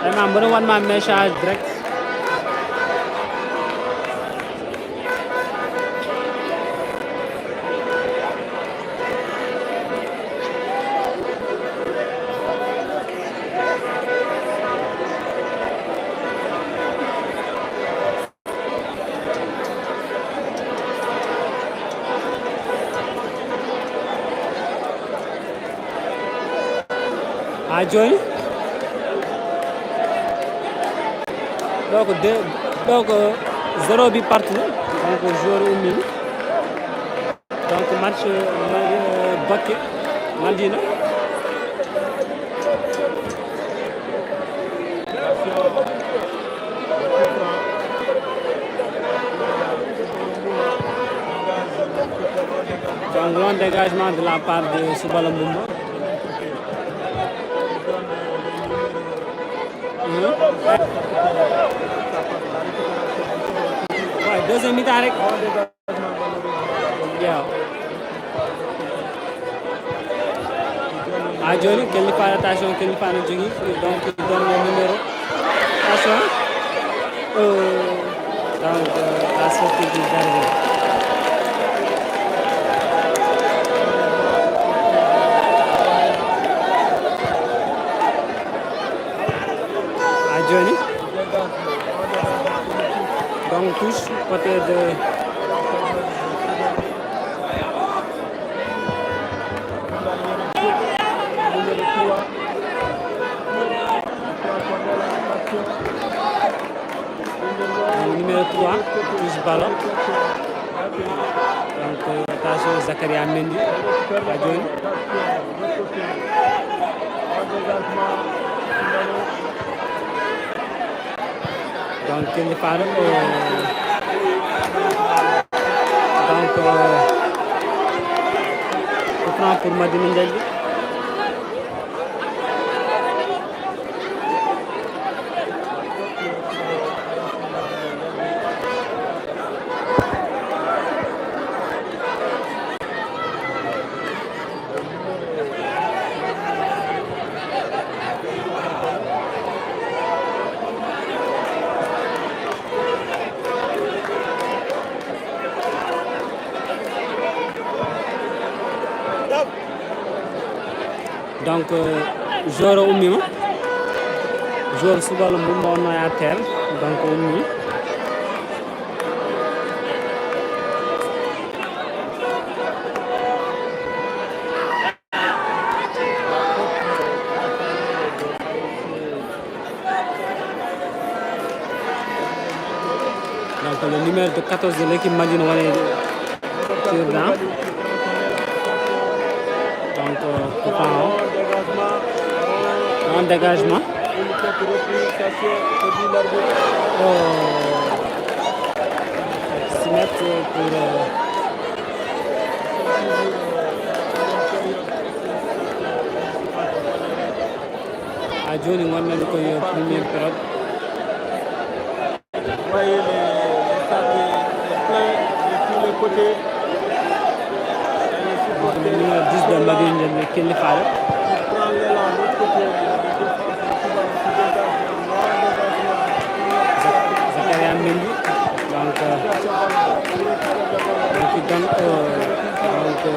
Vraiment mboɗo wanma message direct. Ha joni ɗo ko deux, ɗo ko zéro but partout. Donc joueur ummini. Donc match euh, Bakke Madina. Donc un dégagement de la part de Soubalo Bouba. Hein? Ouais, deuxième mi-temps rek. Yeah. Ha joni Kelly Fall, attention, Kelly Fall no jogui, donc il donne le numéro. Attention. Euh, donc euh, la sortie du gardien. Ha joni donc touche côté de numéro trois, touche ballon. Donc attention Zakaria Mendy ha joni. Donc Kelly Fall euh, donc euh, coup franc pour Madina Ndiaye. Donc euh, joueur o ummima, joueur Soubalo Bouba wonno e terrain, donc o ummi. Donc le numéro de quatorze de l'équipe Madina woni tirɗa. Donc euh, coup franc o, un dégagement. Oh, six mètres pour euh, ha joni gonɗen koye première période. Vous voyez les, les stades est plein de tous les côtés. Et les supporters numéro dix de Madina Ndiaye, Kelly Fall. Qui prend l'élan de l'autre côté de la défense de Soubalo qui dégage un grand dégagement. Zak- Zakaria Mendy. Donc euh, donc il donne euh, donc euh,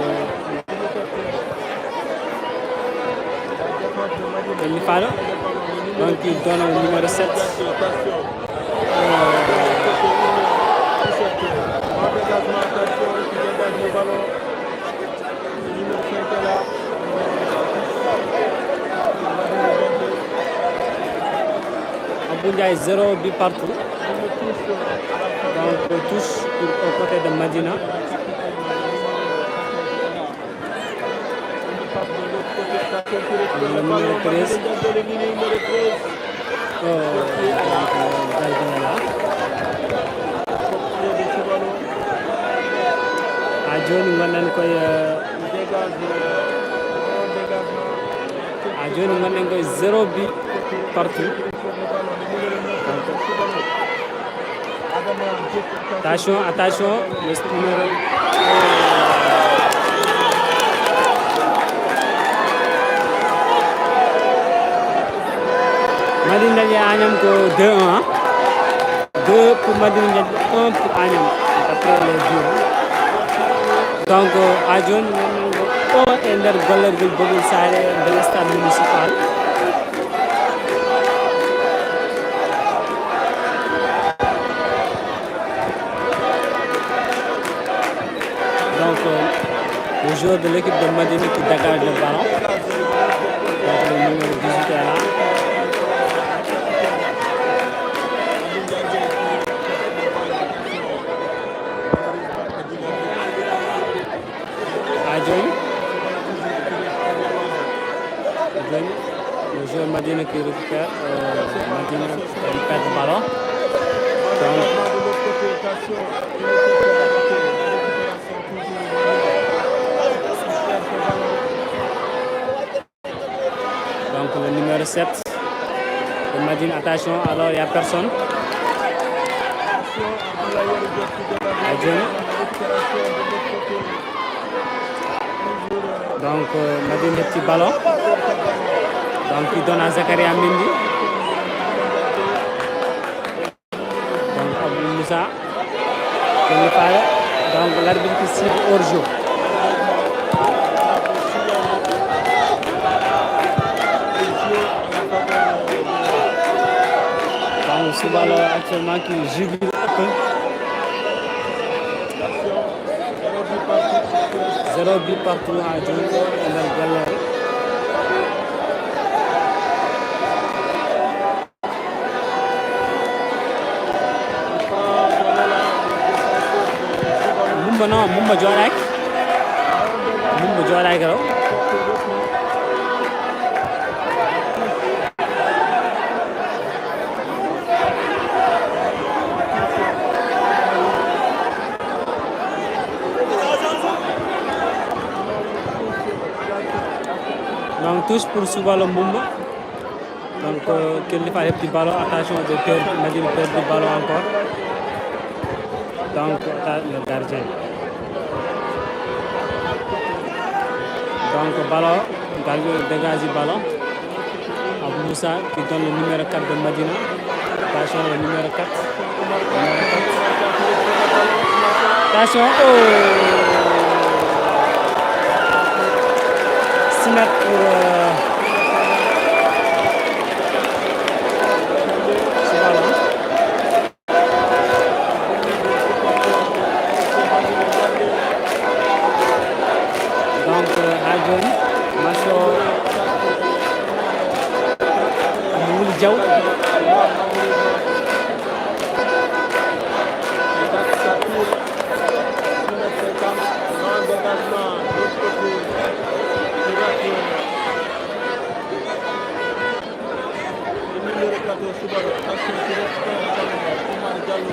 Kelly Fall. Donc il donne au numéro sept. Ndiaye, zéro but partout. Donc, touche pour, au côté de Madina. Le numéro treize. Oh, donc, gardien là. Ha jooni ngonɗen koye, euh, ha jooni ngonɗen koye zéro but partout. Attention, attention, le numéro. Madina dañi Agnam ko deux un, hein. Deux pour Madina Ndiaye, un pour Agnam, d'après les dires. Donc, euh, ha jooni, o e nder gollergol Bobil Saare, nder stade municipal. Donc, euh, le joueur de l'équipe de Madina qui dégage le ballon. Donc, le numéro dix-huit est là. Ha jooni. Ha jooni, le joueur Madina qui récupère, euh, Madina qui perd le ballon. Donc, donc, le numéro sept de Madina, attention, alors il y a personne. Ha jooni. Donc, euh, Madina heɓti ballon. Donc, il donne à Zakaria Mendy. Donc, Abou Moussa. Kelle Fara. Donc, l'arbitre qui siffle hors-jeu. Donc, Soubalo actuellement qui jubile un peu. Zéro but partout ha jooni ɗo e nder gollere. Mumba non, Mumba jooɗaaki. Mumba jooɗaaki ɗo. Donc, touche pour Soubalo Mumba. Donc, euh, Kelly Fall heɓti ballon, attention, ɓe perdi, Madina perdi ballon encore. Donc, atta-, le gardien. Donc, ballon, gardien dégage ballon. Abou Moussa qui donne le numéro quatre de Madina. Attention, le numéro quatre. Numéro quatre. Attention, oh! Six mètres pour, euh, ce ballon. Donc, euh, ha jooni, match o, Wuli Diaw.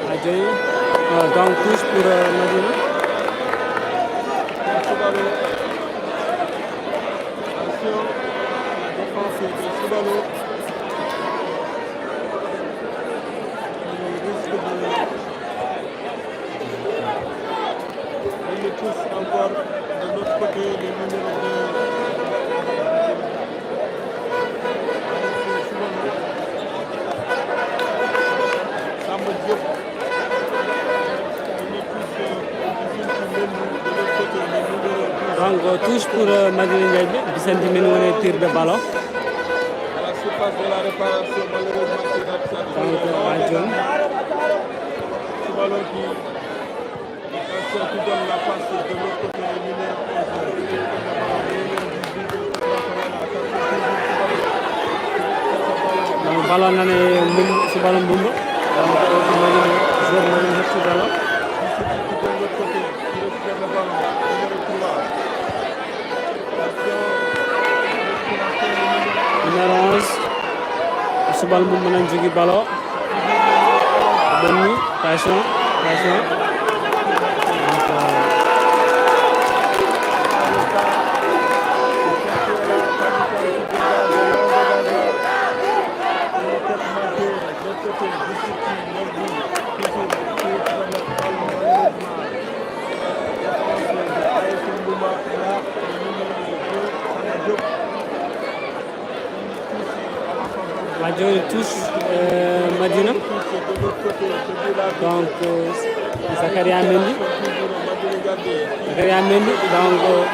Ha jooni, euh, donc touche pour, euh, Madina. Il le pousse encore de l'autre côté, le numéro deux. Samba Diop. Il le pousse, euh, de l'autre côté, le numéro douze. Donc, touche pour, euh, Madina Ndiaye, Bissane Djimène woni tir de ballon. À la surface de la réparation, malheureusement, c'est Absa. Donc, ha jooni. Ballon qui Donc, Ballon nane Mbum-, Subalo Mbumba. Donc, ɗo ko Madina, joueur Madina heɓti ballon. Numéro onze, Subalo Mbumba nan jogi ballon. Bonni, attention, attention. Ha jooni touche, euh, Madina. Donc, euh, Zakaria Mendy. Zakaria Mendy, donc, euh,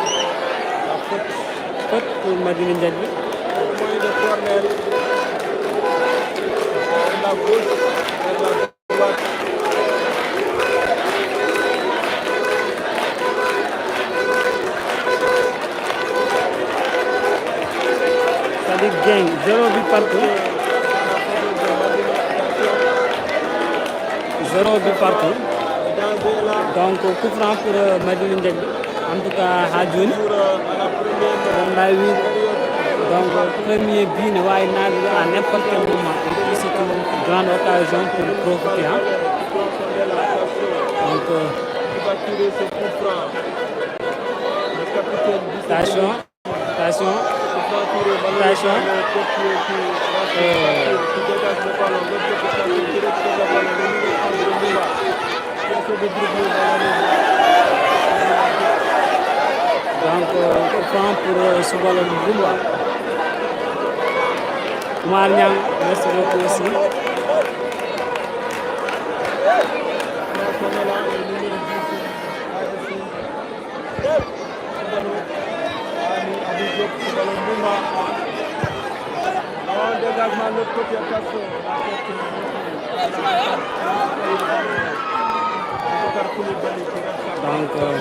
faute pour Madina Ndiaye. Sadik Dieng, zéro but partout. Zéro but partout. Donc, coup franc pour, euh, Madina Ndiaye. En tout cas, ha jooni, on a vu, donc, premier but ne wawi naatde à n'importe quel moment. Et puis, c'est une grande occasion pour profiter, hein. Donc, euh, attention, attention, attention. Euh, Donc, euh, coup franc pour, euh, Subalo Mbumba. Oumar Niang, merci beaucoup aussi. Donc, euh,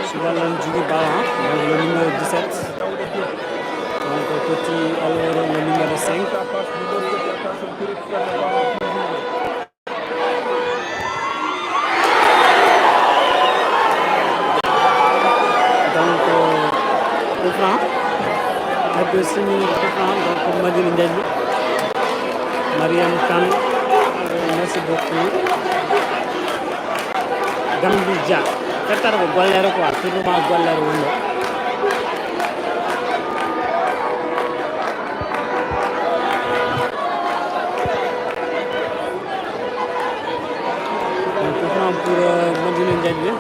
Subalo nan jogi ballon, donc le numéro dix-sept. Donc, petit alors le numéro cinq. Donc, euh, coup franc. Arbitre siffle coup franc, donc, pour Madina Ndiaye. Mariam Kane, merci beaucoup. Gambi Dia. Fettata ko gollere quoi, tournoi gollere woni ɗo. Donc, coup franc pour, euh, Madina Ndiaye.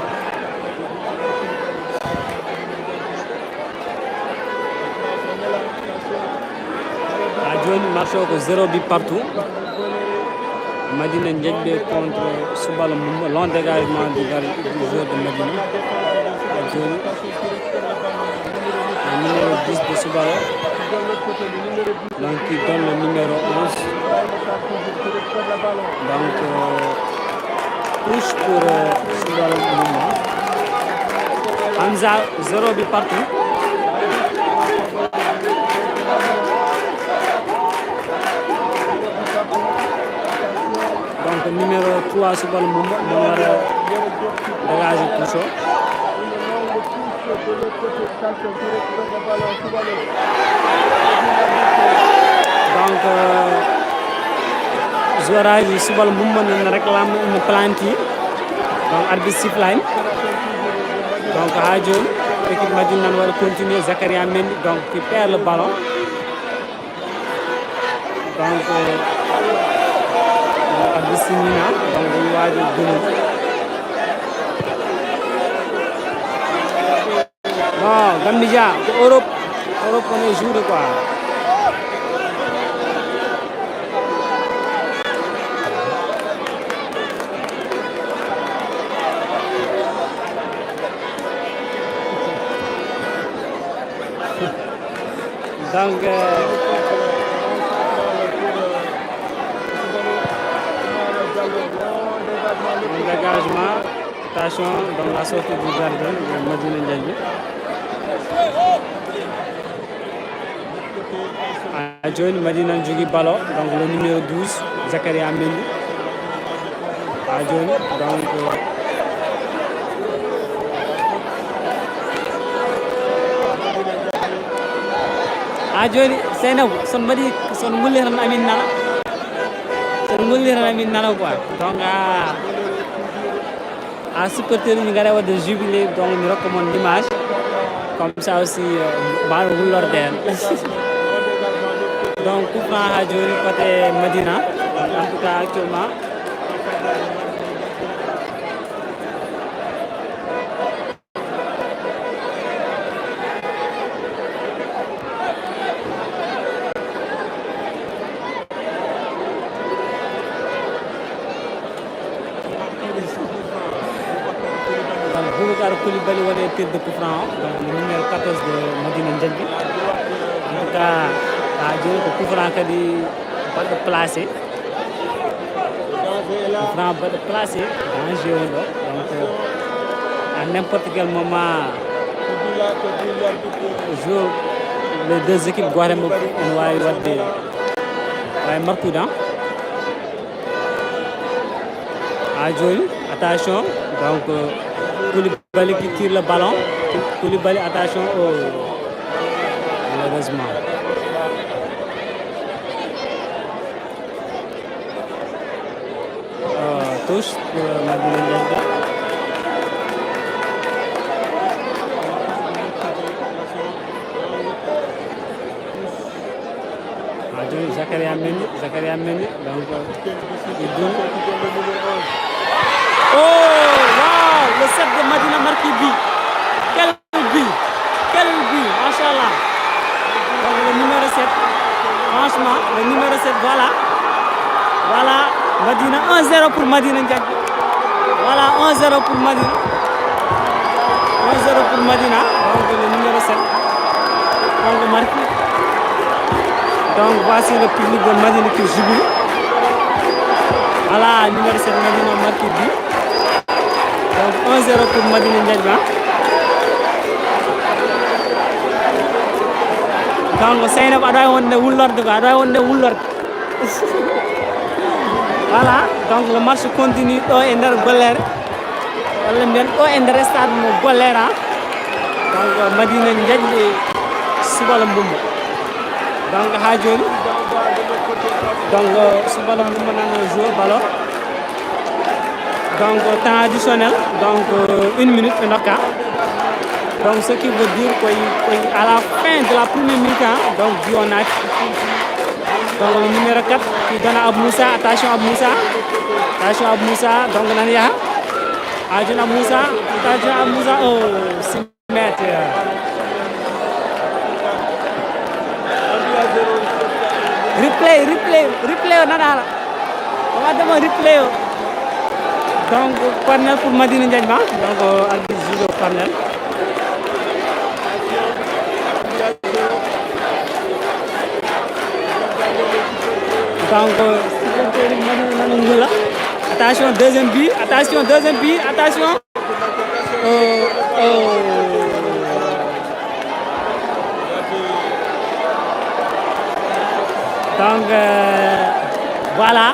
Ha jooni, match o ko zéro but partout. Madina Ndiaye contre Subalo Mbumba, long dégagement du gar-, du joueur de Madina. Ha jooni, le numéro dix de Subalo. Donc, il donne le numéro onze. Donc, euh, touche pour, euh, Subalo Mbumba. Hamza, zéro but partout. Donc, numéro trois, Subalo Mbumba, mo wara dégager touche o. Donc, euh, joueur aji Subalo Mbumba ne réclame une penalty. Donc, arbitre siffle. Donc, ha jooni, équipe Madina nan waɗa continuer, Zakaria Mendy, donc, qui perd le ballon. Donc, euh, arbitre siffle na, donc, ɗum waji gunu. Non, Gambi Dia, ko Europe. Europe, on est joué quoi. Donc, euh, un dégagement. Attention, donc la sortie du gardien de Madina Ndiaye. Ha jooni, Madina ne jogii ballon, donc le numéro douze, Zakaria Mendy. Ha jooni, donc, ha jooni, Seynabou, so on mbaɗi, so on ngulli tan amin nana. So on ngulli tan amin nana quoi. Donc, ah, ah, supporter uji ngara waɗde jubilé, donc mi rokka mon l'image. Comme ça aussi, euh, mbaawa wullorde heen. Donc, coup franc ha jooni côté Madina. En tout cas, actuellement. Donc, Boubacar Coulibaly woni e tirde coup franc o. Donc, le numéro quatorze de Madina Ndiaye. Donc, ha jooni ko coup franc kadi baɗɗo placé. Coup franc baɗɗo placé, danger on ɗo. Donc, à n'importe quel moment, jour, les deux équipes, gooto e maɓɓe ene waawi waɗde, waawi marquude, hein. Ha jooni, attention. Donc, euh, Koulibaly qui tire le ballon. Koulibaly, attention. Oh, malheureusement. Euh, touche pour, euh, Madina Ndiaye. Ha jooni, Zakaria Mendy, Zakaria Mendy, donc, il donne. Oh, wow, le sept de Madina marque but. Quel but, quel but, machallah. Donc, le numéro sept, franchement, le numéro sept, voilà. Voilà, Madina, un zéro pour Madina Ndiaye. Voilà, un zéro pour Madina. Un zéro pour Madina, donc le numéro sept. Donc, marqué. Donc, voici le public de Madina qui jubile. Voilà, numéro sept, Madina marqué but. Donc, un zéro pour Madina Ndiaye. Donc, Seynabou, aɗa waawi wonde wullorde ko, aɗa waawi wonde wullorde. Voilà, donc le match continue ɗo e nder Gollere. Walla mbiyen ɗo e nder stade mo Gollere, hein. Donc, Madina Ndiaye, Soubalo Mboumba. Donc, ha jooni, donc, Soubalo Mboumba nana joueur ballon. Donc, temps additionnel, donc, euh, une minute ɓe ndokka. Donc, ce qui veut dire que, que à la fin de la première mi-temps, donc, but on a, donc, le numéro quatre qui donne à Abou Moussa, attention Abou Moussa, attention Abou Moussa, donc, nana yaha. Attention Abou Moussa, attention Abou Moussa, oh, c'est net. Replay, replay, replay o nana hala. O wadde mo replay o. Donc, corner pour Madina Ndiaye. Donc, arbitre juge o corner. Donc, supporter Madina nana ngula. Attention, deuxième but. Attention, deuxième but. Attention. Oh, oh. Donc, euh, voilà.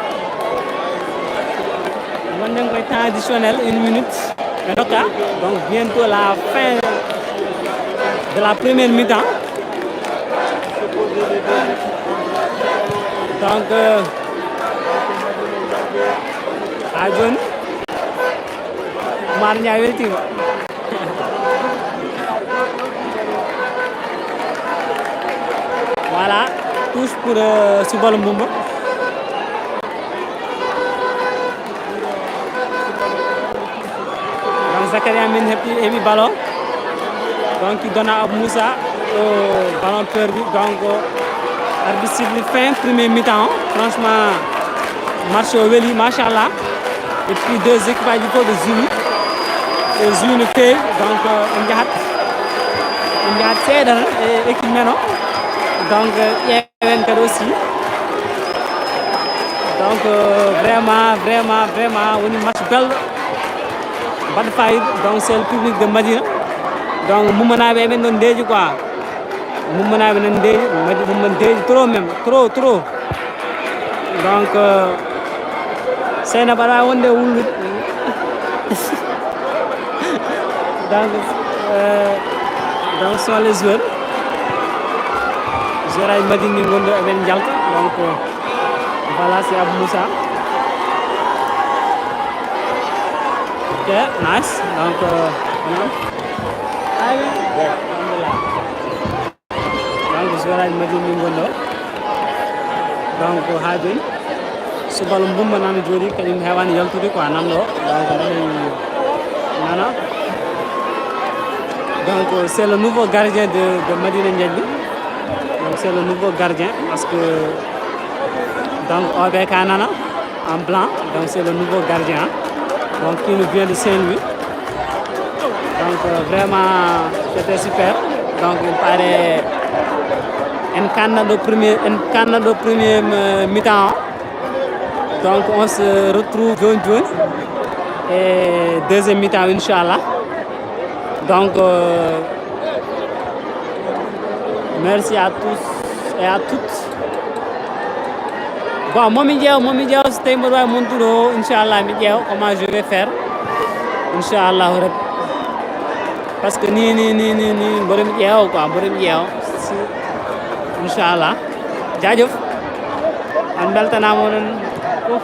Gonɗen koye temps additionnel, une minute. Ɓe ndokka. Donc, bientôt la fin de la première mi-temps. Donc, euh, ha jooni, Oumar Niang weltiima. Voilà, touche pour, euh, Soubalo Mboumba. Donc, Zakaria Mendy heɓi, heɓi ballon. Donc, il donne à Abou Moussa, euh, ballon perdu. Donc, euh, arbitre siffle fin, premier mi-temps. Franchement, match o weeli, machallah. Et puis, deux équipes aji fof ɓe joué. Ɓe joué no feewi. Donc, euh, en njahat, en njahat seeɗa tan e équipe men o. Donc, euh, ƴeewen kadi aussi. Donc, euh, vraiment, vraiment, vraiment, woni match belɗo. Mbaɗa fayida. Donc, c'est le public de Madina. Donc, Mummanaaɓe eɓen ɗon ndeeji quoi. Mummanaaɓe nan ndeeƴi, mbaɗi ɗum man ndeeƴi trop même, trop, trop. Donc, euh, Seyna mbaɗa wonde wullude. Donc, euh, donc, ce sont les joueurs. Joueur aji Madina ɗi ngonɗo eɓen njalta. Donc, euh, voilà, c'est Abou Moussa. Ok, nice. Donc, euh, on a- Donc, joueur aji Madina ɗi ngonɗo. Donc, haa jooni, so bal mbumba nan jooɗi, kañum heewaani yaltude quoi, nan ɗo. Donc, nani nana. Donc, c'est le nouveau gardien de, de Madina Ndiaye. Donc, c'est le nouveau gardien parce que, donc, O B K nana en blanc. Donc, c'est le nouveau gardien, hein. Donc, qui nous vient de Saint-Louis. Donc, euh, vraiment, c'était super. Donc, il paraît une canne de premier, une canne de premier, euh, mi-temps. Donc, on se retrouve jooni jooni. Et deuxième mi-temps, Inch'Allah. Donc, euh, merci à tous et à toutes. Bon, momi ƴeewa, momi ƴeewa so tawi mboɗo wawi montude o, inchallah, mi ƴeewa comment je vais faire. Inchallah, Rabbi. Parce que ni, ni, ni, ni, ni, mboɗo mi ƴeewa quoi, mboɗo mi ƴeewa. Si, inchallah. Jaajëf. On beltanaama onon fof.